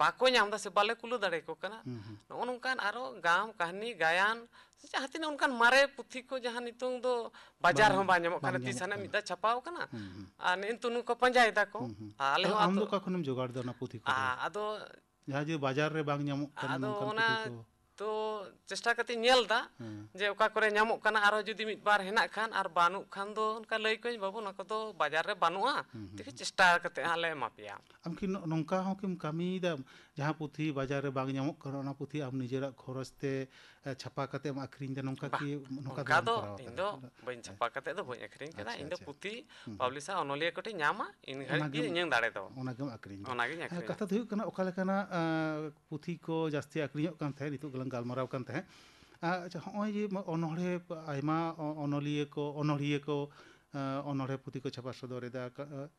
ᱵᱟᱠᱚ ᱧᱟᱢ ᱮᱫᱟ ᱥᱮ ᱵᱟᱞᱮ ᱠᱩᱞᱟᱹ ᱫᱟᱲᱮ ᱟᱠᱚ ᱠᱟᱱᱟ, ᱦᱩᱸ, ᱦᱩᱸ᱾ ᱱᱚᱜᱼᱚ ᱱᱚᱝᱠᱟᱱ ᱟᱨᱚ ᱜᱟᱢ, ᱠᱟᱹᱦᱱᱤ, ᱜᱟᱭᱟᱱ, ᱥᱮ ᱡᱟᱦᱟᱸ ᱛᱤᱱᱟᱹᱜ ᱚᱱᱠᱟᱱ ᱢᱟᱨᱮ ᱯᱩᱛᱷᱤ ᱠᱚ ᱡᱟᱦᱟᱸ ᱱᱤᱛᱚᱝ ᱫᱚ ᱵᱟᱡᱟᱨ ᱵᱟᱝ, ᱦᱚᱸ ᱵᱟᱝ ᱧᱟᱢᱚᱜ ᱵᱟᱝ ᱠᱟᱱᱟ, ᱛᱤᱥ ᱧᱟᱢᱚᱜ ᱦᱟᱱᱮ ᱠᱟᱱᱟ᱾ ᱢᱤᱫ ᱫᱷᱟᱣ ᱪᱷᱟᱯᱟᱣ ᱠᱟᱱᱟ, ᱦᱩᱸ, ᱦᱩᱸ᱾ ᱟᱨ ᱱᱮᱜᱼᱮ ᱱᱤᱛᱚᱜ ᱱᱩᱠᱩ ᱯᱟᱸᱡᱟᱭ ᱫᱟᱠᱚ᱾ ᱦᱩᱸ, ᱦᱩᱸ᱾ ᱟᱨ ᱟᱞᱮ ᱦᱚᱸ ᱟᱫᱚ ᱟᱢ ᱫᱚ ᱟᱛᱳ ᱚᱠᱟ ᱠᱷᱚᱱᱮᱢ ᱡᱚᱜᱟᱲ ᱮᱫᱟ ᱚᱱᱟ ᱯᱩᱛᱷᱤ ᱠᱚᱫᱚ? ᱟ-, ᱟᱫᱚ ᱡᱟᱦᱟᱸ ᱡᱩᱫᱤ ᱵᱟᱡᱟᱨ ᱨᱮ ᱵᱟᱝ ᱧᱟᱢᱚᱜ ᱠᱟᱱᱟ ᱟᱫᱚ ᱱᱚᱝᱠᱟᱱ ᱚᱱᱟ ᱯᱩᱛᱷᱤ ᱠᱚ? ᱛᱚ ᱪᱮᱥᱴᱟ ᱠᱟᱛᱮ ᱧᱮᱞ ᱮᱫᱟ ᱦᱮᱸ᱾ ᱡᱮ ᱚᱠᱟ ᱠᱚᱨᱮ ᱧᱟᱢᱚᱜ ᱠᱟᱱᱟ, ᱟᱨᱦᱚᱸ ᱡᱩᱫᱤ ᱢᱤᱫ ᱵᱟᱨ ᱦᱮᱱᱟᱜ ᱠᱷᱟᱱ ᱟᱨ ᱵᱟᱹᱱᱩᱜ ᱠᱷᱟᱱ ᱫᱚ ᱚᱱᱠᱟ ᱞᱟᱹᱭ ᱠᱚᱣᱟᱧ, "ᱵᱟᱹᱵᱩ, ᱚᱱᱟ ᱠᱚᱫᱚ ᱵᱟᱡᱟᱨ ᱨᱮ ᱵᱟᱹᱱᱩᱜᱼᱟ, ᱦᱩᱸ, ᱦᱩᱸ, ᱛᱤᱠᱤ ᱦᱩᱸ᱾ ᱪᱮᱥᱴᱟ ᱠᱟᱛᱮ ᱦᱟᱸᱜ ᱞᱮ ᱮᱢᱟ ᱯᱮᱭᱟ᱾" ᱟᱢ ᱠᱤ ᱱᱚ-, ᱱᱚᱝᱠᱟ ᱦᱚᱸ ᱠᱤᱢ ᱠᱟᱹᱢᱤᱭᱮᱫᱟ, ᱡᱟᱦᱟᱸ ᱯᱩᱛᱷᱤ ᱵᱟᱡᱟᱨ ᱨᱮ ᱵᱟᱝ ᱧᱟᱢᱚᱜ ᱠᱟᱱᱟ, ᱚᱱᱟ ᱯᱩᱛᱷᱤ ᱟᱢ ᱱᱤᱡᱮᱨᱟᱜ ᱠᱷᱚᱨᱚᱪ ᱛᱮ, ᱮ, ᱪᱷᱟᱯᱟ ᱠᱟᱛᱮ ᱮᱢ ᱟᱹᱠᱷᱨᱤᱧ ᱮᱫᱟ, ᱱᱚᱝᱠᱟ ᱵᱟᱝ, ᱠᱤ, ᱱᱚᱝᱠᱟ ᱫᱚ ᱚᱱᱠᱟ ᱵᱟᱢ ᱫᱚ ᱠᱚᱨᱟᱣ ᱤᱧ ᱟᱠᱟᱫᱟ? ᱫᱚ ᱵᱟᱹᱧ ᱦᱮᱸ᱾ ᱪᱷᱟᱯᱟ ᱠᱟᱛᱮ ᱫᱚ ᱵᱟᱹᱧ ᱟᱹᱠᱷᱨᱤᱧ ᱠᱟᱫᱟ᱾ ᱟᱪᱪᱷᱟ, ᱤᱧ ᱫᱚ ᱟᱪᱪᱷᱟ᱾ ᱯᱩᱛᱷᱤ ᱦᱩᱸ, ᱦᱩᱸ᱾ ᱯᱟᱵᱽᱞᱤᱥᱟᱨ ᱚᱱᱚᱞᱤᱭᱟᱹ ᱠᱚᱴᱷᱮᱱ ᱧᱟᱢᱟ, ᱤᱱ ᱜᱷᱟᱹᱲᱤᱡ ᱜᱮ ᱚᱱᱟᱜᱮᱢ, ᱤᱧᱟᱹᱝ ᱫᱟᱲᱮ ᱫᱚ᱾ ᱚᱱᱟᱜᱮᱢ ᱟᱹᱠᱷᱨᱤᱧ ᱮᱫᱟ᱾ ᱚᱱᱟᱜᱤᱧ ᱦᱮᱸ, ᱟᱹᱠᱷᱨᱤᱧᱟ᱾ ᱠᱟᱛᱷᱟ ᱫᱚ ᱦᱩᱭᱩᱜ ᱠᱟᱱᱟ, ᱚᱠᱟ ᱞᱮᱠᱟᱱᱟᱜ, ᱮᱸ, ᱯᱩᱛᱷᱤ ᱠᱚ ᱡᱟᱹᱥᱛᱤ ᱟᱹᱠᱷᱨᱤᱧᱚᱜ ᱠᱟᱱ ᱛᱟᱦᱮᱸᱫ, ᱱᱤᱛᱚᱜ ᱜᱮᱞᱟᱝ ᱜᱟᱞᱢᱟᱨᱟᱣ ᱠᱟᱱ ᱛᱟᱦᱮᱸᱫ᱾ ᱟᱪᱪᱷᱟ, ᱦᱚᱸᱜᱼᱚᱭ ᱡᱮ ᱚᱱᱚᱬᱦᱮ, ᱟᱭᱢᱟ ᱚ-, ᱚᱱᱚᱞᱤᱭᱟᱹ ᱠᱚ, ᱚᱱᱚᱬᱦᱤᱭᱟᱹ ᱠᱚ, ᱮᱸ, ᱚᱱᱚᱬᱦᱮ ᱯᱩᱛᱷᱤ ᱠᱚ ᱪᱷᱟᱯᱟ ᱥᱚᱫᱚᱨ ᱮᱫᱟ, ᱠᱟ-, ᱮᱸ,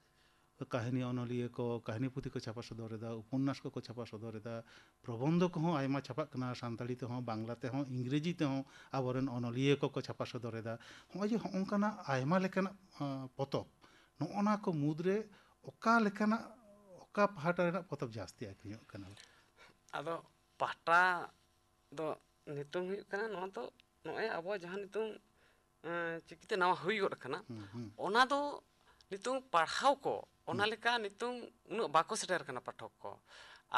ᱠᱟᱹᱦᱱᱤ ᱚᱱᱚᱞᱤᱭᱟᱹ ᱠᱚ ᱠᱟᱹᱦᱱᱤ ᱯᱩᱛᱷᱤ ᱠᱚ ᱪᱷᱟᱯᱟ ᱥᱚᱫᱚᱨ ᱮᱫᱟ, ᱩᱯᱚᱱᱱᱟᱥ ᱠᱚᱠᱚ ᱪᱷᱟᱯᱟ ᱥᱚᱫᱚᱨ ᱮᱫᱟ, ᱯᱨᱚᱵᱚᱱᱫᱷᱚ ᱠᱚᱦᱚᱸ ᱟᱭᱢᱟ ᱪᱷᱟᱯᱟᱜ ᱠᱟᱱᱟ, ᱥᱟᱱᱛᱟᱲᱤ ᱛᱮᱦᱚᱸ, ᱵᱟᱝᱞᱟ ᱛᱮᱦᱚᱸ, ᱤᱝᱨᱮᱡᱤ ᱛᱮᱦᱚᱸ ᱟᱵᱚᱨᱮᱱ ᱚᱱᱚᱞᱤᱭᱟᱹ ᱠᱚᱠᱚ ᱪᱷᱟᱯᱟ ᱥᱚᱫᱚᱨ ᱮᱫᱟ᱾ ᱦᱚᱸᱜᱼᱚᱭ ᱡᱮ ᱦᱚᱸᱜᱼᱚᱝᱠᱟᱱᱟᱜ ᱟᱭᱢᱟ ᱞᱮᱠᱟᱱᱟᱜ, ᱟᱸ, ᱯᱚᱛᱚᱵ, ᱱᱚᱜᱼᱚ ᱱᱟ ᱠᱚ ᱢᱩᱫᱽᱨᱮ ᱚᱠᱟ ᱞᱮᱠᱟᱱᱟᱜ, ᱚᱠᱟ ᱯᱟᱦᱴᱟ ᱨᱮᱱᱟᱜ ᱯᱚᱛᱚᱵ ᱡᱟᱹᱥᱛᱤ ᱟᱹᱠᱷᱨᱤᱧᱚᱜ ᱠᱟᱱᱟ? ᱟᱫᱚ ᱯᱟᱦᱴᱟ ᱫᱚ ᱱᱤᱛᱚᱝ ᱦᱩᱭᱩᱜ ᱠᱟᱱᱟ, ᱱᱚᱣᱟ ᱫᱚ ᱱᱚᱜᱼᱚᱭ ᱟᱵᱚ ᱡᱟᱦᱟᱸ ᱱᱤᱛᱚᱝ, ᱮᱸ, ᱪᱤᱠᱤᱛᱮ ᱱᱟᱣᱟ ᱦᱩᱭ ᱜᱚᱫ ᱟᱠᱟᱱᱟ, ᱦᱩᱸ, ᱦᱩᱸ᱾ ᱚᱱᱟ ᱫᱚ ᱱᱤᱛᱚᱝ ᱯᱟᱲᱦᱟᱣ ᱠᱚ ᱚᱱᱟ ᱦᱩᱸ᱾ ᱞᱮᱠᱟ ᱱᱤᱛᱚᱝ ᱩᱱᱟᱹᱜ ᱵᱟᱠᱚ ᱥᱮᱴᱮᱨ ᱟᱠᱟᱱᱟ ᱯᱟᱴᱷᱚᱠ ᱠᱚ᱾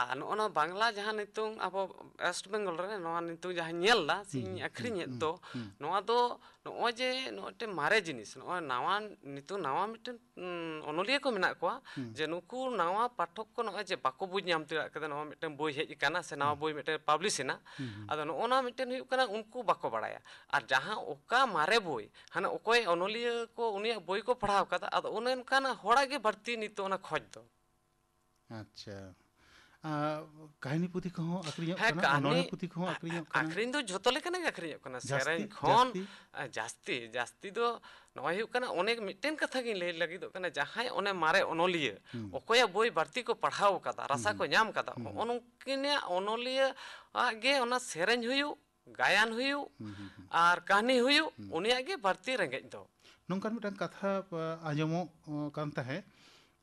ᱟᱨ ᱱᱚᱜᱼᱚ ᱱᱚᱣᱟ ᱵᱟᱝᱞᱟ ᱡᱟᱦᱟᱸ ᱱᱤᱛᱚᱝ ᱟᱵᱚ ᱳᱭᱮᱥᱴ ᱵᱮᱝᱜᱚᱞ ᱨᱮ ᱱᱚᱣᱟ ᱱᱤᱛᱚᱝ ᱡᱟᱦᱟᱸ ᱧᱮᱞ ᱮᱫᱟ ᱥᱮᱧ ᱟᱹᱠᱷᱨᱤᱧᱮᱫ ᱫᱚ, ᱱᱚᱣᱟ ᱫᱚ ᱱᱚᱜᱼᱚᱭ ᱡᱮ ᱱᱚᱜᱼᱚᱭ ᱢᱤᱫᱴᱮᱱ ᱢᱟᱨᱮ ᱡᱤᱱᱤᱥ, ᱱᱚᱜᱼᱚᱭ ᱱᱟᱣᱟ, ᱱᱤᱛᱚᱝ ᱱᱟᱣᱟ ᱢᱤᱫᱴᱮᱱ ᱩᱸ, ᱚᱱᱚᱞᱤᱭᱟᱹ ᱠᱚ ᱢᱮᱱᱟᱜ ᱠᱚᱣᱟ, ᱡᱮ ᱱᱩᱠᱩ ᱱᱟᱣᱟ ᱯᱟᱴᱷᱚᱠ ᱠᱚ ᱱᱚᱜᱼᱚᱭ ᱡᱮ ᱵᱟᱠᱚ ᱵᱩᱡᱽ ᱧᱟᱢ ᱫᱟᱲᱮᱭᱟᱜ ᱠᱟᱱᱟ ᱱᱚᱣᱟ ᱢᱤᱫᱴᱮᱱ ᱵᱳᱭ ᱦᱮᱡ ᱟᱠᱟᱱᱟ ᱥᱮ ᱱᱟᱣᱟ ᱵᱳᱭ ᱢᱤᱫᱴᱮᱱ ᱯᱟᱵᱽᱞᱤᱥ ᱮᱱᱟ᱾ ᱟᱫᱚ ᱱᱚᱜᱼᱚ ᱱᱚᱣᱟ ᱢᱤᱫᱴᱮᱱ ᱦᱩᱭᱩᱜ ᱠᱟᱱᱟ ᱩᱱᱠᱩ ᱵᱟᱠᱚ ᱵᱟᱲᱟᱭᱟ᱾ ᱟᱨ ᱡᱟᱦᱟᱸ ᱚᱠᱟ ᱢᱟᱨᱮ ᱵᱳᱭ, ᱦᱟᱱᱮ ᱚᱠᱚᱭ ᱚᱱᱚᱞᱤᱭᱟᱹ ᱠᱚ ᱩᱱᱤᱭᱟᱜ ᱵᱳᱭ ᱠᱚ ᱯᱟᱲᱦᱟᱣ ᱠᱟᱫᱟ, ᱟᱫᱚ ᱚᱱᱮ ᱚᱱᱠᱟᱱᱟᱜ ᱦᱚᱲᱟᱜ ᱜᱮ ᱵᱟᱹᱲᱛᱤ ᱱᱤᱛᱚᱜ ᱚᱱᱟ ᱠᱷᱚᱡᱽ ᱫᱚ᱾ ᱟᱪᱪᱷᱟ᱾ ᱟᱨ ᱠᱟᱹᱦᱱᱤ ᱯᱩᱛᱷᱤ ᱠᱚᱦᱚᱸ ᱟᱹᱠᱷᱨᱤᱧᱚᱜ ᱦᱮᱸ, ᱠᱟᱱᱟ, ᱠᱟᱹᱦᱱᱤ, ᱚᱱᱚᱬᱦᱮ ᱯᱩᱛᱷᱤ ᱠᱚᱦᱚᱸ ᱟ-, ᱟᱹᱠᱷᱨᱤᱧᱚᱜ ᱠᱟᱱᱟ᱾ ᱟᱹᱠᱷᱨᱤᱧ ᱫᱚ ᱡᱷᱚᱛᱚ ᱞᱮᱠᱟᱱᱟᱜ ᱜᱮ ᱟᱹᱠᱷᱨᱤᱧᱚᱜ ᱠᱟᱱᱟ᱾ ᱡᱟᱹᱥᱛᱤ, ᱥᱮᱨᱮᱧ ᱠᱷᱚᱱ, ᱡᱟᱹᱥᱛᱤ? ᱟ, ᱡᱟᱹᱥᱛᱤ, ᱡᱟᱹᱥᱛᱤ ᱫᱚ ᱱᱚᱜᱼᱚᱭ ᱦᱩᱭᱩᱜ ᱠᱟᱱᱟ, ᱚᱱᱮᱠ ᱢᱤᱫᱴᱮᱱ ᱠᱟᱛᱷᱟ ᱜᱤᱧ ᱞᱟᱹᱭ ᱞᱟᱹᱜᱤᱫᱚᱜ ᱠᱟᱱᱟ, ᱡᱟᱦᱟᱸᱭ ᱚᱱᱮ ᱢᱟᱨᱮ ᱚᱱᱚᱞᱤᱭᱟᱹ, ᱦᱩᱸ᱾ ᱚᱠᱚᱭᱟᱜ ᱵᱳᱭ ᱵᱟᱹᱲᱛᱤ ᱠᱚ ᱯᱟᱲᱦᱟᱣ ᱠᱟᱫᱟ, ᱨᱟᱥᱟ ᱦᱩᱸ, ᱠᱚ ᱧᱟᱢ ᱠᱟᱫᱟ, ᱦᱩᱸ, ᱦᱚᱸᱜᱼᱚ ᱦᱩᱸ᱾ ᱱᱩᱠᱤᱱᱟᱜ ᱚᱱᱚᱞᱤᱭᱟᱹ ᱟᱜ ᱜᱮ ᱚᱱᱟ ᱥᱮᱨᱮᱧ ᱦᱩᱭᱩᱜ, ᱜᱟᱭᱟᱱ ᱦᱩᱭᱩᱜ, ᱦᱩᱸ, ᱦᱩᱸ, ᱦᱩᱸ᱾ ᱟᱨ ᱠᱟᱹᱦᱱᱤ ᱦᱩᱭᱩᱜ, ᱦᱩᱸ᱾ ᱩᱱᱤᱭᱟᱜ ᱜᱮ ᱵᱟᱹᱲᱛᱤ ᱨᱮᱸᱜᱮᱡ ᱫᱚ᱾ ᱱᱚᱝᱠᱟᱱ ᱢᱤᱫᱴᱟᱝ ᱠᱟᱛᱷᱟ, ᱟ, ᱟᱸᱡᱚᱢᱚᱜ, ᱚ, ᱠᱟᱱ ᱛᱟᱦᱮᱸᱫ,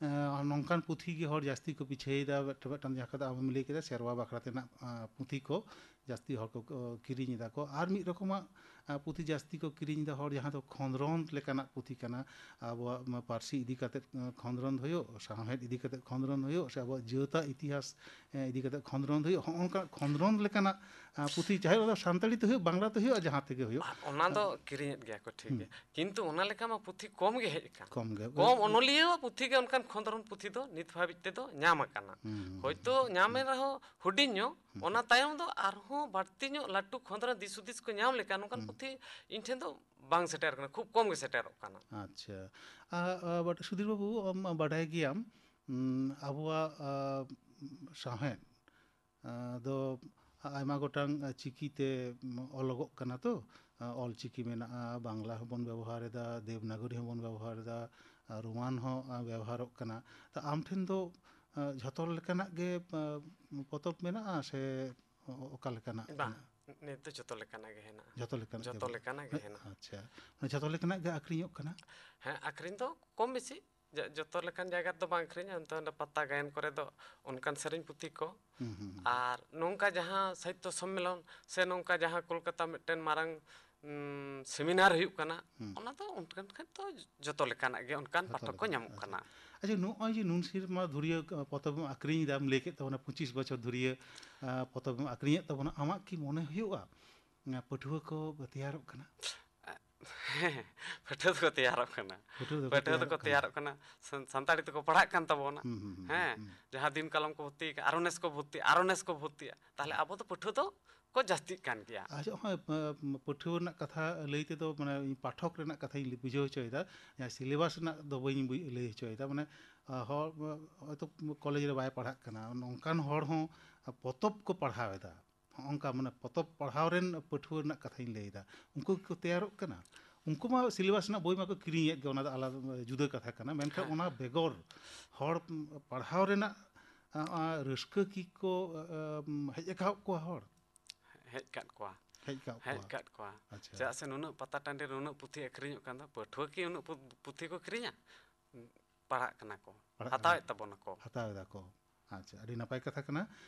ᱟ, ᱱᱚᱝᱠᱟᱱ ᱯᱩᱛᱷᱤ ᱜᱮ ᱦᱚᱲ ᱡᱟᱹᱥᱛᱤ ᱠᱚ ᱯᱤᱪᱷᱟᱹᱭᱮᱫᱟ, ᱢᱤᱫᱴᱟᱝ, ᱢᱤᱫᱴᱟᱝ ᱡᱟᱦᱟᱸ ᱠᱟᱛᱷᱟ ᱟᱢᱮᱢ ᱞᱟᱹᱭ ᱠᱮᱫᱟ, ᱥᱮᱨᱣᱟ ᱵᱟᱠᱷᱨᱟ ᱛᱮᱱᱟᱜ, ᱟ, ᱯᱩᱛᱷᱤ ᱠᱚ ᱡᱟᱹᱥᱛᱤ ᱦᱚᱲ ᱠᱚ, ᱠᱚ ᱠᱤᱨᱤᱧ ᱮᱫᱟ ᱠᱚ᱾ ᱟᱨ ᱢᱤᱫ ᱨᱚᱠᱚᱢᱟᱜ, ᱟ, ᱯᱩᱛᱷᱤ ᱡᱟᱹᱥᱛᱤ ᱠᱚ ᱠᱤᱨᱤᱧ ᱮᱫᱟ ᱦᱚᱲ, ᱡᱟᱦᱟᱸ ᱫᱚ ᱠᱷᱚᱸᱫᱽᱨᱚᱸᱫᱽ ᱞᱮᱠᱟᱱᱟᱜ ᱯᱩᱛᱷᱤ ᱠᱟᱱᱟ, ᱟᱵᱚᱣᱟᱜ ᱯᱟᱹᱨᱥᱤ ᱤᱫᱤ ᱠᱟᱛᱮᱫ, ᱟ, ᱠᱷᱚᱸᱫᱽᱨᱚᱸᱫᱽ ᱦᱩᱭᱩᱜ, ᱥᱟᱶᱦᱮᱫ ᱤᱫᱤ ᱠᱟᱛᱮᱫ ᱠᱷᱚᱸᱫᱽᱨᱚᱸᱫᱽ ᱦᱩᱭᱩᱜ, ᱥᱮ ᱟᱵᱚᱣᱟᱜ ᱡᱟᱹᱛᱟᱜ ᱤᱛᱤᱦᱟᱥ ᱮ, ᱤᱫᱤ ᱠᱟᱛᱮ ᱠᱷᱚᱸᱫᱽᱨᱚᱸᱫᱽ ᱦᱩᱭᱩᱜ, ᱦᱚᱸᱜᱼᱚ ᱱᱚᱝᱠᱟ ᱠᱷᱚᱸᱫᱽᱨᱚᱸᱫᱽ ᱞᱮᱠᱟᱱᱟᱜ, ᱟ, ᱯᱩᱛᱷᱤ, ᱪᱟᱦᱮ ᱚᱱᱟ ᱫᱚ ᱥᱟᱱᱛᱟᱲᱤ ᱛᱮ ᱦᱩᱭᱩᱜ, ᱵᱟᱝᱞᱟ ᱛᱮ ᱦᱩᱭᱩᱜ, ᱟᱨ ᱡᱟᱦᱟᱸ ᱛᱮᱜᱮ ᱦᱩᱭᱩᱜ᱾ ᱟᱨ ᱚᱱᱟ ᱫᱚ ᱟ, ᱠᱤᱨᱤᱧᱮᱫ ᱜᱮᱭᱟ ᱠᱚ, ᱴᱷᱤᱠ ᱦᱩᱸ᱾ ᱜᱮᱭᱟ, ᱠᱤᱱᱛᱩ ᱚᱱᱟ ᱞᱮᱠᱟ ᱢᱟ ᱯᱩᱛᱷᱤ ᱠᱚᱢ ᱜᱮ ᱦᱮᱡ ᱟᱠᱟᱱ᱾ ᱠᱚᱢ ᱜᱮ᱾ ᱠᱚᱢ ᱚᱱᱚᱞᱤᱭᱟᱹᱣᱟᱜ ᱯᱩᱛᱷᱤ ᱜᱮ ᱚᱱᱠᱟᱱ ᱠᱷᱚᱸᱫᱽᱨᱚᱸᱫᱽ ᱯᱩᱛᱷᱤ ᱫᱚ ᱱᱤᱛ ᱦᱟᱹᱵᱤᱡ ᱛᱮᱫᱚ ᱧᱟᱢ ᱟᱠᱟᱱᱟ᱾ ᱦᱩᱸ, ᱦᱩᱸ, ᱦᱚᱭᱛᱳ ᱦᱩᱸ, ᱧᱟᱢᱮᱱ ᱦᱩᱸ᱾ ᱨᱮᱦᱚᱸ ᱦᱩᱰᱤᱧ ᱧᱚᱜ, ᱦᱩᱸ, ᱚᱱᱟ ᱦᱩᱸ᱾ ᱛᱟᱭᱚᱢ ᱫᱚ ᱟᱨᱦᱚᱸ ᱵᱟᱹᱲᱛᱤ ᱧᱚᱜ ᱞᱟᱹᱴᱩ ᱠᱷᱚᱸᱫᱽᱨᱚᱸᱫᱽ ᱫᱤᱥ ᱦᱩᱫᱤᱥ ᱠᱚ ᱧᱟᱢ ᱞᱮᱠᱷᱟᱱ ᱱᱚᱝᱠᱟᱱ ᱦᱩᱸ᱾ ᱯᱩᱛᱷᱤ ᱤᱧ ᱴᱷᱮᱱ ᱫᱚ ᱵᱟᱝ ᱥᱮᱴᱮᱨ ᱟᱠᱟᱱᱟ, ᱠᱷᱩᱵ ᱠᱚᱢ ᱜᱮ ᱥᱮᱴᱮᱨᱚᱜ ᱠᱟᱱᱟ᱾ ᱟᱪᱪᱷᱟ᱾ ᱟ, ᱟ, but ᱥᱩᱫᱷᱤᱨ ᱵᱟᱹᱵᱩ, ᱟᱢ ᱵᱟᱰᱟᱭ ᱜᱮᱭᱟᱢ, ᱩᱸ, ᱟᱵᱚᱣᱟᱜ, ᱟ, ᱥᱟᱶᱦᱮᱫ, ᱟ, ᱫᱚ ᱟᱭᱢᱟ ᱜᱚᱴᱟᱝ ᱪᱤᱠᱤ ᱛᱮ ᱚᱞᱚᱜᱚᱜ ᱠᱟᱱᱟ ᱛᱚ᱾ ᱟ, ᱚᱞ ᱪᱤᱠᱤ ᱢᱮᱱᱟᱜᱼᱟ, ᱵᱟᱝᱞᱟ ᱦᱚᱸᱵᱚᱱ ᱵᱮᱵᱚᱦᱟᱨ ᱮᱫᱟ, ᱫᱮᱵᱽᱱᱟᱜᱚᱨᱤ ᱦᱚᱸᱵᱚᱱ ᱵᱮᱵᱚᱦᱟᱨ ᱮᱫᱟ, ᱟ, ᱨᱳᱢᱟᱱ ᱦᱚᱸ, ᱟ, ᱵᱮᱵᱚᱦᱟᱨᱚᱜ ᱠᱟᱱᱟ᱾ ᱛᱚ ᱟᱢ ᱴᱷᱮᱱ ᱫᱚ, ᱟ, ᱡᱷᱚᱛᱚ ᱞᱮᱠᱟᱱᱟᱜ ᱜᱮ, ᱟ, ᱯᱚᱛᱚᱵ ᱢᱮᱱᱟᱜᱼᱟ ᱥᱮ ᱚ-, ᱚᱠᱟ ᱞᱮᱠᱟᱱᱟᱜ ᱵᱟᱝ, ᱢᱮᱱᱟᱜᱼᱟ? ᱱᱤᱛ ᱫᱚ ᱡᱷᱚᱛᱚ ᱞᱮᱠᱟᱱᱟᱜ ᱜᱮ ᱦᱮᱱᱟᱜᱼᱟ᱾ ᱡᱷᱚᱛᱚ ᱞᱮᱠᱟᱱᱟᱜ ᱜᱮ ᱡᱷᱚᱛᱚ ᱢᱮᱱᱟᱜᱼᱟ᱾ ᱞᱮᱠᱟᱱᱟᱜ ᱜᱮ ᱦᱮᱸ, ᱦᱮᱱᱟᱜᱼᱟ᱾ ᱟᱪᱪᱷᱟ᱾ ᱢᱟᱱᱮ ᱡᱷᱚᱛᱚ ᱞᱮᱠᱟᱱᱟᱜ ᱜᱮ ᱟᱹᱠᱷᱨᱤᱧᱚᱜ ᱠᱟᱱᱟ? ᱦᱮᱸ, ᱟᱹᱠᱷᱨᱤᱧ ᱫᱚ ᱠᱚᱢ ᱵᱮᱥᱤ, ᱡᱚ-, ᱡᱚᱛᱚ ᱞᱮᱠᱟᱱ ᱡᱟᱭᱜᱟ ᱨᱮᱫᱚ ᱵᱟᱝ ᱟᱹᱠᱷᱨᱤᱧᱟ, ᱚᱱᱛᱮ ᱚᱸᱰᱮ ᱯᱟᱛᱟ ᱜᱟᱭᱟᱱ ᱠᱚᱨᱮ ᱫᱚ ᱚᱱᱠᱟᱱ ᱥᱮᱨᱮᱧ ᱯᱩᱛᱷᱤ ᱠᱚ᱾ ᱦᱩᱸ, ᱦᱩᱸ, ᱦᱩᱸ᱾ ᱟᱨ ᱱᱚᱝᱠᱟ ᱡᱟᱦᱟᱸ ᱥᱟᱦᱤᱛᱛᱚ ᱥᱚᱢᱢᱮᱞᱚᱱ ᱥᱮ ᱱᱚᱝᱠᱟ ᱡᱟᱦᱟᱸ ᱠᱳᱞᱠᱟᱛᱟ ᱢᱤᱫᱴᱮᱱ ᱢᱟᱨᱟᱝ ᱥᱮᱢᱤᱱᱟᱨ ᱦᱩᱭᱩᱜ ᱠᱟᱱᱟ, ᱦᱩᱸ᱾ ᱚᱱᱟ ᱫᱚ ᱚᱱᱠᱟᱱ ᱠᱷᱟᱱ ᱫᱚ ᱡᱚᱛᱚ ᱞᱮᱠᱟᱱᱟᱜ ᱜᱮ ᱚᱱᱠᱟᱱ ᱡᱚᱛᱚ ᱯᱟᱴᱷᱚᱠ ᱠᱚ ᱞᱮᱠᱟᱱᱟᱜ, ᱧᱟᱢᱚᱜ ᱟᱪᱪᱷᱟ᱾ ᱠᱟᱱᱟ᱾ ᱟᱪᱪᱷᱟ, ᱱᱚᱜᱼᱚᱭ ᱡᱮ ᱱᱩᱱ ᱥᱮᱨᱢᱟ ᱫᱷᱩᱨᱤᱭᱟᱹ ᱯᱚᱛᱚᱵ ᱮᱢ ᱟᱹᱠᱷᱨᱤᱧ ᱮᱫᱟ, ᱞᱟᱹᱭ ᱠᱮᱫ ᱛᱟᱵᱚᱱᱟ ᱯᱚᱸᱪᱤᱥ ᱵᱚᱪᱷᱚᱨ ᱫᱷᱩᱨᱤᱭᱟᱹ ᱯᱚᱛᱚᱵ ᱮᱢ ᱟᱹᱠᱷᱨᱤᱧᱮᱫ ᱛᱟᱵᱚᱱᱟ, ᱟᱢᱟᱜ ᱠᱤ ᱢᱚᱱᱮ ᱦᱩᱭᱩᱜᱼᱟ ᱯᱟᱹᱴᱷᱩᱣᱟᱹ ᱠᱚ ᱛᱮᱭᱟᱨᱚᱜ ᱠᱟᱱᱟ? ᱦᱮᱸ, ᱯᱟᱹᱴᱷᱩᱣᱟᱹ ᱫᱚᱠᱚ ᱛᱮᱭᱟᱨᱚᱜ ᱠᱟᱱᱟ᱾ ᱯᱟᱹᱴᱷᱩᱣᱟᱹ ᱫᱚᱠᱚ ᱯᱟᱹᱴᱷᱩᱣᱟᱹ ᱫᱚᱠᱚ ᱛᱮᱭᱟᱨᱚᱜ ᱛᱮᱭᱟᱨᱚᱜ ᱠᱟᱱᱟ᱾ ᱠᱟᱱᱟ, ᱥᱟᱱ-, ᱥᱟᱱᱛᱟᱲᱤ ᱛᱮᱠᱚ ᱯᱟᱲᱦᱟᱜ ᱠᱟᱱ ᱛᱟᱵᱚᱱᱟ᱾ ᱦᱩᱸ, ᱦᱩᱸ, ᱦᱩᱸ, ᱦᱮᱸ, ᱦᱩᱸ᱾ ᱡᱟᱦᱟᱸ ᱫᱤᱱ ᱠᱟᱞᱚᱢ ᱠᱚ ᱵᱷᱚᱨᱛᱤ ᱟᱠᱟᱱᱟ, ᱟᱨᱚ ᱱᱮᱥ ᱠᱚ ᱵᱷᱚᱨᱛᱤ, ᱟᱨᱚ ᱱᱮᱥ ᱠᱚ ᱵᱷᱚᱨᱛᱤᱜᱼᱟ, ᱛᱟᱦᱚᱞᱮ ᱟᱵᱚ ᱫᱚ ᱯᱟᱹᱴᱷᱩᱣᱟᱹ ᱫᱚ ᱠᱚ ᱡᱟᱹᱥᱛᱤᱜ ᱠᱟᱱ ᱜᱮᱭᱟ᱾ ᱟᱪᱪᱷᱟ, ᱦᱚᱸᱜᱼᱚᱭ, ᱯᱟ-, ᱯᱟᱹᱴᱷᱩᱣᱟᱹ ᱨᱮᱱᱟᱜ ᱠᱟᱛᱷᱟ ᱞᱟᱹᱭ ᱛᱮᱫᱚ, ᱢᱟᱱᱮ, ᱤᱧ ᱯᱟᱴᱷᱚᱠ ᱨᱮᱱᱟᱜ ᱠᱟᱛᱷᱟᱧ ᱵᱩᱡᱷᱟᱹᱣ ᱦᱚᱪᱚᱭᱮᱫᱟ, ᱡᱟᱦᱟᱸ syllabus ᱨᱮᱱᱟᱜ ᱫᱚ ᱵᱟᱹᱧ ᱵᱩᱡ-, ᱞᱟᱹᱭ ᱦᱚᱪᱚᱭᱮᱫᱟ, ᱢᱟᱱᱮ, ᱟ, ᱦᱚᱲ, ᱦᱚᱭᱛᱳ ᱠᱚᱞᱮᱡᱽ ᱨᱮ ᱵᱟᱭ ᱯᱟᱲᱦᱟᱜ ᱠᱟᱱᱟ, ᱱᱚᱝᱠᱟᱱ ᱦᱚᱲ ᱦᱚᱸ ᱯᱚᱛᱚᱵ ᱠᱚ ᱯᱟᱲᱦᱟᱣ ᱮᱫᱟ᱾ ᱦᱚᱸᱜᱼᱚᱝᱠᱟ, ᱢᱟᱱᱮ, ᱯᱚᱛᱚᱵ ᱯᱟᱲᱦᱟᱣ ᱨᱮᱱ ᱯᱟᱹᱴᱷᱩᱣᱟᱹ ᱨᱮᱱᱟᱜ ᱠᱟᱛᱷᱟᱧ ᱞᱟᱹᱭᱮᱫᱟ᱾ ᱩᱱᱠᱩ ᱜᱮᱠᱚ ᱛᱮᱭᱟᱨᱚᱜ ᱠᱟᱱᱟ᱾ ᱩᱱᱠᱩ ᱢᱟ syllabus ᱨᱮᱱᱟᱜ ᱵᱳᱭ ᱢᱟᱠᱚ ᱠᱤᱨᱤᱧᱮᱫ ᱜᱮ, ᱚᱱᱟ ᱫᱚ ᱟᱞᱟᱫᱟ, ᱡᱩᱫᱟᱹ ᱠᱟᱛᱷᱟ ᱠᱟᱱᱟ, ᱢᱮᱱᱠᱷᱟᱱ ᱦᱮᱸ᱾ ᱚᱱᱟ ᱵᱮᱜᱚᱨ ᱦᱚᱲ ᱯᱟᱲᱦᱟᱣ ᱨᱮᱱᱟᱜ, ᱟ, ᱟ, ᱨᱟᱹᱥᱠᱟᱹ ᱠᱤ ᱠᱚ, ᱟ, ᱟ, ᱦᱮᱡ ᱟᱠᱟᱫ ᱠᱚᱣᱟ ᱦᱚᱲ? ᱦᱮᱡ ᱠᱟᱫ ᱠᱚᱣᱟ᱾ ᱦᱮᱡ ᱠᱟᱜ ᱦᱮᱡ ᱠᱚᱣᱟ᱾ ᱠᱟᱫ ᱠᱚᱣᱟ᱾ ᱟᱪᱪᱷᱟ᱾ ᱪᱮᱫᱟᱜ ᱥᱮ ᱱᱩᱱᱟᱹᱜ ᱯᱟᱛᱟ ᱴᱟᱺᱰᱤ ᱨᱮ ᱱᱩᱱᱟᱹᱜ ᱯᱩᱛᱷᱤ ᱟᱹᱠᱷᱨᱤᱧᱚᱜ ᱠᱟᱱ ᱫᱚ, ᱯᱟᱹᱴᱷᱩᱣᱟᱹ ᱠᱤ ᱩᱱᱟᱹᱜ ᱯᱩ-, ᱯᱩᱛᱷᱤ ᱠᱚ ᱠᱤᱨᱤᱧᱟ? ᱯᱟᱲᱦᱟᱜ ᱠᱟᱱᱟ ᱠᱚ, ᱯᱟᱲᱦᱟᱜ ᱠᱟᱱᱟ ᱦᱟᱛᱟᱣᱮᱫ ᱠᱚ᱾ ᱛᱟᱵᱚᱱᱟᱠᱚ᱾ ᱦᱟᱛᱟᱣ ᱮᱫᱟ ᱠᱚ᱾ ᱟᱪᱪᱷᱟ, ᱟᱹᱰᱤ ᱱᱟᱯᱟᱭ ᱠᱟᱛᱷᱟ ᱠᱟᱱᱟ᱾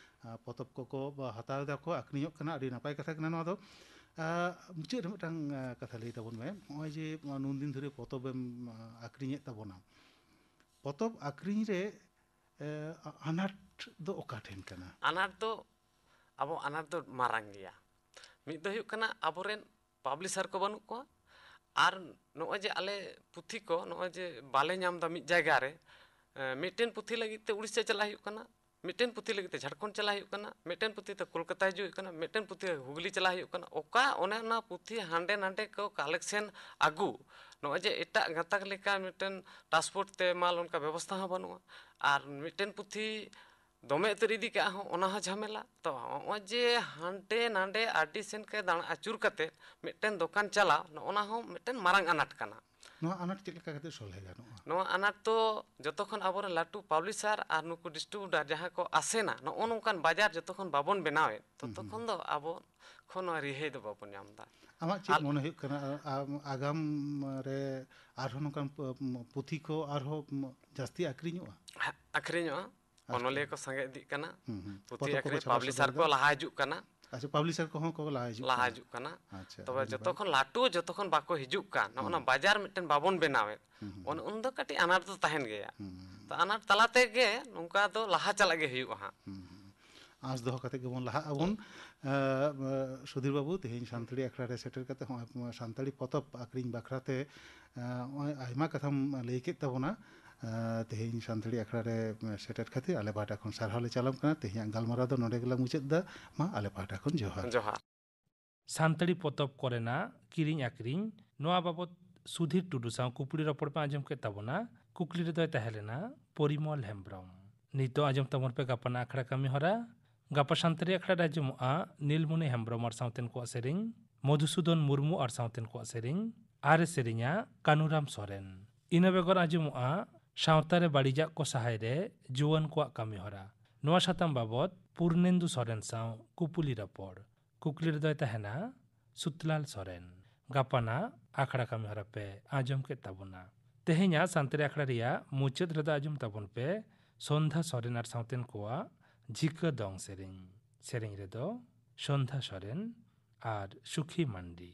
ᱟ, ᱯᱚᱛᱚᱵ ᱠᱚᱠᱚ ᱦᱟᱛᱟᱣ ᱮᱫᱟ ᱠᱚ, ᱟᱹᱠᱷᱨᱤᱧᱚᱜ ᱠᱟᱱᱟ, ᱟᱹᱰᱤ ᱱᱟᱯᱟᱭ ᱠᱟᱛᱷᱟ ᱠᱟᱱᱟ ᱱᱚᱣᱟ ᱫᱚ᱾ ᱟ, ᱢᱩᱪᱟᱹᱫ ᱨᱮ ᱢᱤᱫᱴᱟᱝ, ᱟ, ᱠᱟᱛᱷᱟ ᱞᱟᱹᱭ ᱛᱟᱵᱚᱱ ᱢᱮ᱾ ᱱᱚᱜᱼᱚᱭ ᱡᱮ, ᱟ, ᱱᱩᱱ ᱫᱤᱱ ᱫᱷᱚᱨᱮ ᱯᱚᱛᱚᱵᱮᱢ, ᱟ, ᱟᱹᱠᱷᱨᱤᱧᱮᱫ ᱛᱟᱵᱚᱱᱟ, ᱯᱚᱛᱚᱵ ᱟᱹᱠᱷᱨᱤᱧ ᱨᱮ, ᱮ, ᱟ-, ᱟᱱᱟᱴ ᱫᱚ ᱚᱠᱟ ᱴᱷᱮᱱ ᱠᱟᱱᱟ? ᱟᱱᱟᱴ ᱫᱚ, ᱟᱵᱚ ᱟᱱᱟᱴ ᱫᱚ ᱢᱟᱨᱟᱝ ᱜᱮᱭᱟ᱾ ᱢᱤᱫ ᱫᱚ ᱦᱩᱭᱩᱜ ᱠᱟᱱᱟ ᱟᱵᱚᱨᱮᱱ publisher ᱠᱚ ᱵᱟᱹᱱᱩᱜ ᱠᱚᱣᱟ, ᱟᱨ ᱱᱚᱜᱼᱚᱭ ᱡᱮ ᱟᱞᱮ ᱯᱩᱛᱷᱤ ᱠᱚ ᱱᱚᱜᱼᱚᱭ ᱡᱮ ᱵᱟᱞᱮ ᱧᱟᱢ ᱮᱫᱟ ᱢᱤᱫ ᱡᱟᱭᱜᱟ ᱨᱮ, ᱮ, ᱢᱤᱫᱴᱮᱱ ᱯᱩᱛᱷᱤ ᱞᱟᱹᱜᱤᱫ ᱛᱮ ᱩᱲᱤᱥᱥᱟ ᱪᱟᱞᱟᱜ ᱦᱩᱭᱩᱜ ᱠᱟᱱᱟ, ᱢᱤᱫᱴᱮᱱ ᱯᱩᱛᱷᱤ ᱞᱟᱹᱜᱤᱫ ᱛᱮ ᱡᱷᱟᱲᱠᱷᱚᱸᱰ ᱪᱟᱞᱟᱜ ᱦᱩᱭᱩᱜ ᱠᱟᱱᱟ, ᱢᱤᱫᱴᱮᱱ ᱯᱩᱛᱷᱤ ᱛᱮ ᱠᱳᱞᱠᱟᱛᱟ ᱦᱤᱡᱩᱜ ᱦᱩᱭᱩᱜ ᱠᱟᱱᱟ, ᱢᱤᱫᱴᱮᱱ ᱯᱩᱛᱷᱤ ᱦᱩᱜᱽᱞᱤ ᱪᱟᱞᱟᱜ ᱦᱩᱭᱩᱜ ᱠᱟᱱᱟ᱾ ᱚᱠᱟ ᱚᱱᱮ ᱚᱱᱟ ᱯᱩᱛᱷᱤ ᱦᱟᱸᱰᱮ ᱱᱟᱰᱮ ᱠᱚ collection ᱟᱹᱜᱩ, ᱱᱚᱜᱼᱚᱭ ᱡᱮ ᱮᱴᱟᱜ ᱜᱟᱛᱟᱠ ᱞᱮᱠᱟ ᱢᱤᱫᱴᱮᱱ transport ᱛᱮ ᱢᱟᱞ ᱚᱱᱠᱟ ᱵᱮᱵᱚᱥᱛᱷᱟ ᱦᱚᱸ ᱵᱟᱹᱱᱩᱜᱼᱟ᱾ ᱟᱨ ᱢᱤᱫᱴᱮᱱ ᱯᱩᱛᱷᱤ ᱫᱚᱢᱮ ᱩᱛᱟᱹᱨ ᱤᱫᱤ ᱠᱟᱜ ᱦᱚᱸ, ᱚᱱᱟ ᱦᱚᱸ ᱡᱷᱟᱢᱮᱞᱟ᱾ ᱛᱚ, ᱱᱚᱜᱼᱚᱭ ᱡᱮ ᱦᱟᱸᱰᱮ ᱱᱟᱰᱮ ᱟᱹᱰᱤ ᱥᱮᱱ ᱠᱚ ᱫᱟᱬᱟ ᱟᱹᱪᱩᱨ ᱠᱟᱛᱮ ᱢᱤᱫᱴᱮᱱ ᱫᱚᱠᱟᱱ ᱪᱟᱞᱟᱣ, ᱱᱚᱜᱼᱚ ᱱᱟ ᱦᱚᱸ ᱢᱤᱫᱴᱮᱱ ᱢᱟᱨᱟᱝ ᱟᱱᱟᱴ ᱠᱟᱱᱟ᱾ ᱱᱚᱣᱟ ᱟᱱᱟᱴ ᱪᱮᱫ ᱞᱮᱠᱟ ᱠᱟᱛᱮ ᱥᱚᱞᱦᱮ ᱜᱟᱱᱚᱜᱼᱟ? ᱱᱚᱣᱟ ᱟᱱᱟᱴ ᱫᱚ ᱡᱚᱛᱚ ᱠᱷᱚᱱ ᱟᱵᱚᱨᱮᱱ ᱞᱟᱹᱴᱩ publisher ᱟᱨ ᱱᱩᱠᱩ distributor ᱡᱟᱦᱟᱸ ᱠᱚ ᱟᱥᱮᱱᱟ, ᱱᱚᱜᱼᱚ ᱱᱚᱝᱠᱟᱱ ᱵᱟᱡᱟᱨ ᱡᱚᱛᱚ ᱠᱷᱚᱱ ᱵᱟᱵᱚᱱ ᱵᱮᱱᱟᱣᱮᱫ, ᱛᱚᱛᱚ ᱦᱩᱸ, ᱦᱩᱸ᱾ ᱠᱷᱚᱱ ᱫᱚ ᱟᱵᱚ ᱠᱷᱚᱱ ᱱᱚᱣᱟ ᱨᱤᱦᱟᱹᱭ ᱫᱚ ᱵᱟᱵᱚᱱ ᱧᱟᱢ ᱮᱫᱟ᱾ ᱟᱢᱟᱜ ᱪᱮᱫ ᱟᱞ- ᱢᱚᱱᱮ ᱦᱩᱭᱩᱜ ᱠᱟᱱᱟ, ᱟ-, ᱟᱢ, ᱟᱜᱟᱢ ᱨᱮ ᱟᱨᱦᱚᱸ ᱱᱚᱝᱠᱟᱱ ᱯᱩ-, ᱯᱩᱛᱷᱤ ᱠᱚ ᱟᱨᱦᱚᱸ ᱡᱟᱹᱥᱛᱤ ᱟᱹᱠᱷᱨᱤᱧᱚᱜᱼᱟ? ᱦᱟ-, ᱟᱹᱠᱷᱨᱤᱧᱚᱜᱼᱟ᱾ ᱟᱪᱪᱷᱟ᱾ ᱚᱱᱚᱞᱤᱭᱟᱹ ᱠᱚ ᱥᱟᱸᱜᱮ ᱤᱫᱤᱜ ᱠᱟᱱᱟ᱾ ᱦᱩᱸ, ᱦᱩᱸ᱾ ᱯᱩᱛᱷᱤ ᱯᱚᱛᱚᱵ ᱠᱚᱠᱚ ᱟᱹᱠᱷᱨᱤᱧ, ᱪᱷᱟᱯᱟ publisher ᱥᱚᱫᱚᱨ ᱠᱚ ᱮᱫᱟ᱾ ᱞᱟᱦᱟ ᱦᱤᱡᱩᱜ ᱠᱟᱱᱟ᱾ ᱟᱪᱪᱷᱟ, ᱯᱟᱵᱽᱞᱤᱥᱟᱨ ᱠᱚᱦᱚᱸ ᱠᱚ ᱞᱟᱦᱟ ᱦᱤᱡᱩᱜ ᱞᱟᱦᱟ ᱠᱟᱱᱟ᱾ ᱦᱤᱡᱩᱜ ᱠᱟᱱᱟ᱾ ᱟᱪᱪᱷᱟ, ᱛᱚᱵᱮ ᱟᱹᱰᱤ ᱡᱚᱛᱚ ᱱᱟᱯᱟᱭ᱾ ᱠᱷᱚᱱ ᱞᱟᱹᱴᱩ, ᱡᱚᱛᱚ ᱠᱷᱚᱱ ᱵᱟᱠᱚ ᱦᱤᱡᱩᱜ ᱠᱟᱱ, ᱱᱚᱜᱼᱚ ᱱᱟ ᱦᱩᱸ᱾ ᱵᱟᱡᱟᱨ ᱢᱤᱫᱴᱮᱱ ᱵᱟᱵᱚᱱ ᱵᱮᱱᱟᱣᱮᱫ, ᱦᱩᱸ, ᱦᱩᱸ᱾ ᱩᱱ, ᱩᱱ ᱫᱚ ᱠᱟᱹᱴᱤᱡ ᱟᱱᱟᱴ ᱫᱚ ᱛᱟᱦᱮᱱ ᱜᱮᱭᱟ᱾ ᱦᱩᱸ, ᱦᱩᱸ᱾ ᱛᱚ, ᱟᱱᱟᱴ ᱛᱟᱞᱟ ᱛᱮᱜᱮ ᱱᱚᱝᱠᱟ ᱫᱚ ᱞᱟᱦᱟ ᱪᱟᱞᱟᱜ ᱜᱮ ᱦᱩᱭᱩᱜᱼᱟ ᱦᱟᱸᱜ᱾ ᱦᱩᱸ, ᱦᱩᱸ᱾ ᱟᱸᱥ ᱫᱚᱦᱚ ᱠᱟᱛᱮ ᱜᱮᱵᱚᱱ ᱞᱟᱦᱟᱜ ᱟᱵᱚᱱ᱾ ᱦᱳᱭ᱾ ᱮ, ᱮ, ᱥᱩᱫᱷᱤᱨ ᱵᱟᱹᱵᱩ, ᱛᱮᱦᱮᱧ ᱥᱟᱱᱛᱟᱲᱤ ᱟᱠᱷᱲᱟ ᱨᱮ ᱥᱮᱴᱮᱨ ᱠᱟᱛᱮ ᱦᱚᱸᱜᱼᱚᱭ ᱥᱟᱱᱛᱟᱲᱤ ᱯᱚᱛᱚᱵ ᱟᱠᱷᱨᱤᱧ ᱵᱟᱠᱷᱨᱟ ᱛᱮ, ᱮ, ᱱᱚᱜᱼᱚᱭ ᱟᱭᱢᱟ ᱠᱟᱛᱷᱟᱢ ᱞᱟᱹᱭ ᱠᱮᱫ ᱛᱟᱵᱚᱱᱟ᱾ ᱮ, ᱛᱮᱦᱮᱧ ᱥᱟᱱᱛᱟᱲᱤ ᱟᱠᱷᱲᱟ ᱨᱮ ᱥᱮᱴᱮᱨ ᱠᱷᱟᱹᱛᱤᱨ ᱟᱞᱮ ᱯᱟᱦᱴᱟ ᱠᱷᱚᱱ ᱥᱟᱨᱦᱟᱣ ᱞᱮ ᱪᱟᱞᱟᱢ ᱠᱟᱱᱟ᱾ ᱛᱮᱦᱮᱧᱟᱜ ᱜᱟᱞᱢᱟᱨᱟᱣ ᱫᱚ ᱱᱚᱰᱮ ᱜᱮᱞᱮ ᱢᱩᱪᱟᱹᱫ ᱮᱫᱟ᱾ ᱢᱟ, ᱟᱞᱮ ᱯᱟᱦᱴᱟ ᱠᱷᱚᱱ ᱡᱚᱦᱟᱨ᱾ ᱡᱚᱦᱟᱨ᱾ ᱥᱟᱱᱛᱟᱲᱤ ᱯᱚᱛᱚᱵ ᱠᱚᱨᱮᱱᱟᱜ ᱠᱤᱨᱤᱧ ᱟᱠᱷᱨᱤᱧ, ᱱᱚᱣᱟ ᱵᱟᱵᱚᱛ ᱥᱩᱫᱷᱤᱨ ᱴᱩᱰᱩ ᱥᱟᱶ ᱠᱩᱯᱲᱤ ᱨᱚᱯᱚᱲ ᱯᱮ ᱟᱸᱡᱚᱢ ᱠᱮᱫ ᱛᱟᱵᱚᱱᱟ᱾ ᱠᱩᱠᱞᱤ ᱨᱮᱫᱚᱭ ᱛᱟᱦᱮᱸ ᱞᱮᱱᱟ ᱯᱚᱨᱤᱢᱚᱞ ᱦᱮᱢᱵᱽᱨᱚᱢ᱾ ᱱᱤᱛᱚᱜ ᱟᱸᱡᱚᱢ ᱛᱟᱵᱚᱱ ᱯᱮ ᱜᱟᱯᱟᱱᱟᱜ ᱟᱠᱷᱲᱟ ᱠᱟᱹᱢᱤ ᱦᱚᱨᱟ᱾ ᱜᱟᱯᱟ ᱥᱟᱱᱛᱟᱲᱤ ᱟᱠᱷᱲᱟ ᱨᱮ ᱟᱸᱡᱚᱢᱚᱜᱼᱟ ᱱᱤᱞᱢᱚᱱᱤ ᱦᱮᱢᱵᱽᱨᱚᱢ ᱟᱨ ᱥᱟᱶᱛᱮᱱ ᱠᱚᱣᱟᱜ ᱥᱮᱨᱮᱧ, ᱢᱚᱫᱷᱩᱥᱩᱫᱚᱱ ᱢᱩᱨᱢᱩ ᱟᱨ ᱥᱟᱶᱛᱮᱱ ᱠᱚᱣᱟᱜ ᱥᱮᱨᱮᱧ, ᱟᱨ ᱮ ᱥᱮᱨᱮᱧᱟ ᱠᱟᱱᱩᱨᱟᱢ ᱥᱚᱨᱮᱱ᱾ ᱤᱱᱟᱹ ᱵᱮᱜᱚᱨ ᱟᱸᱡᱚᱢᱚᱜᱼᱟ ᱥᱟᱶᱛᱟ ᱨᱮ ᱵᱟᱹᱲᱤᱡᱟᱜ ᱠᱚ ᱥᱟᱦᱟᱭ ᱨᱮ ᱡᱩᱣᱟᱹᱱ ᱠᱚᱣᱟᱜ ᱠᱟᱹᱢᱤ ᱦᱚᱨᱟ᱾ ᱱᱚᱣᱟ ᱥᱟᱛᱟᱢ ᱵᱟᱵᱚᱛ ᱯᱩᱨᱱᱮᱱᱫᱩ ᱥᱚᱨᱮᱱ ᱥᱟᱶ ᱠᱩᱯᱩᱞᱤ ᱨᱚᱯᱚᱲ᱾ ᱠᱩᱠᱞᱤ ᱨᱮᱫᱚᱭ ᱛᱟᱦᱮᱱᱟ ᱥᱩᱛᱞᱟᱞ ᱥᱚᱨᱮᱱ᱾ ᱜᱟᱯᱟᱱᱟᱜ ᱟᱠᱷᱲᱟ ᱠᱟᱹᱢᱤ ᱦᱚᱨᱟ ᱯᱮ ᱟᱸᱡᱚᱢ ᱠᱮᱫ ᱛᱟᱵᱚᱱᱟ᱾ ᱛᱮᱦᱮᱧᱟᱜ ᱥᱟᱱᱛᱟᱲᱤ ᱟᱠᱷᱲᱟ ᱨᱮᱭᱟᱜ ᱢᱩᱪᱟᱹᱫ ᱨᱮᱫᱚ ᱟᱸᱡᱚᱢ ᱛᱟᱵᱚᱱ ᱯᱮ ᱥᱚᱱᱫᱷᱟ ᱥᱚᱨᱮᱱ ᱟᱨ ᱥᱟᱶᱛᱮᱱ ᱠᱚᱣᱟᱜ ᱡᱷᱤᱠᱟᱹ ᱫᱚᱝ ᱥᱮᱨᱮᱧ᱾ ᱥᱮᱨᱮᱧ ᱨᱮᱫᱚ ᱥᱚᱱᱫᱷᱟ ᱥᱚᱨᱮᱱ ᱟᱨ ᱥᱩᱠᱷᱤ ᱢᱟᱱᱰᱤ᱾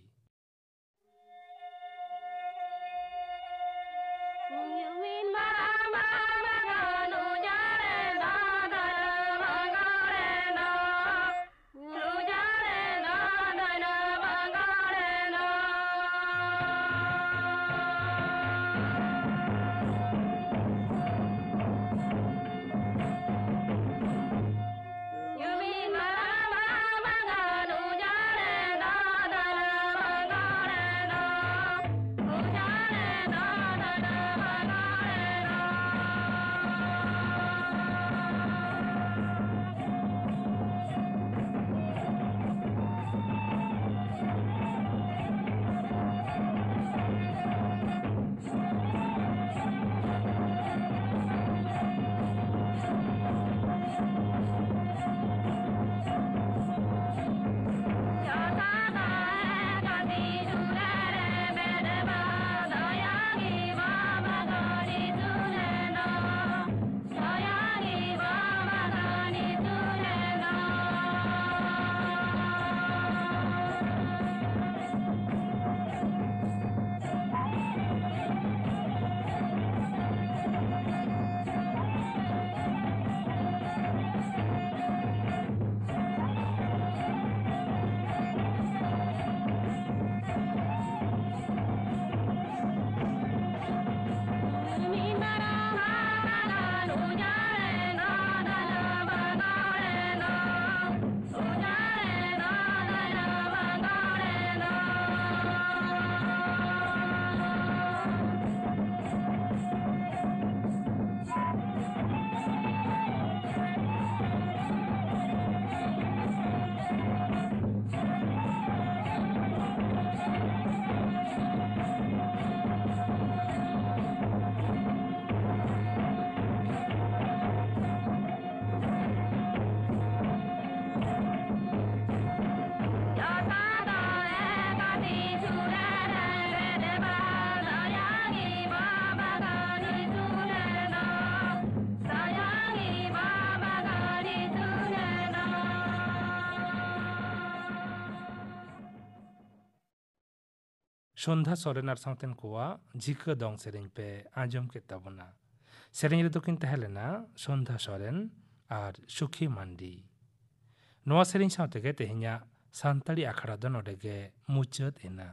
ᱥᱚᱱᱫᱷᱟ ᱥᱚᱨᱮᱱ ᱟᱨ ᱥᱟᱶᱛᱮᱱ ᱠᱚᱣᱟᱜ ᱡᱷᱤᱠᱟᱹ ᱫᱚᱝ ᱥᱮᱨᱮᱧ ᱯᱮ ᱟᱸᱡᱚᱢ ᱠᱮᱫ ᱛᱟᱵᱚᱱᱟ᱾ ᱥᱮᱨᱮᱧ ᱨᱮᱫᱚ ᱠᱤᱱ ᱛᱟᱦᱮᱸ ᱞᱮᱱᱟ ᱥᱚᱱᱫᱷᱟ ᱥᱚᱨᱮᱱ ᱟᱨ ᱥᱩᱠᱷᱤ ᱢᱟᱱᱰᱤ᱾ ᱱᱚᱣᱟ ᱥᱮᱨᱮᱧ ᱥᱟᱶ ᱛᱮᱜᱮ ᱛᱮᱦᱮᱧᱟᱜ ᱥᱟᱱᱛᱟᱲᱤ ᱟᱠᱷᱲᱟ ᱫᱚ ᱱᱚᱰᱮ ᱜᱮ ᱢᱩᱪᱟᱹᱫ ᱮᱱᱟ᱾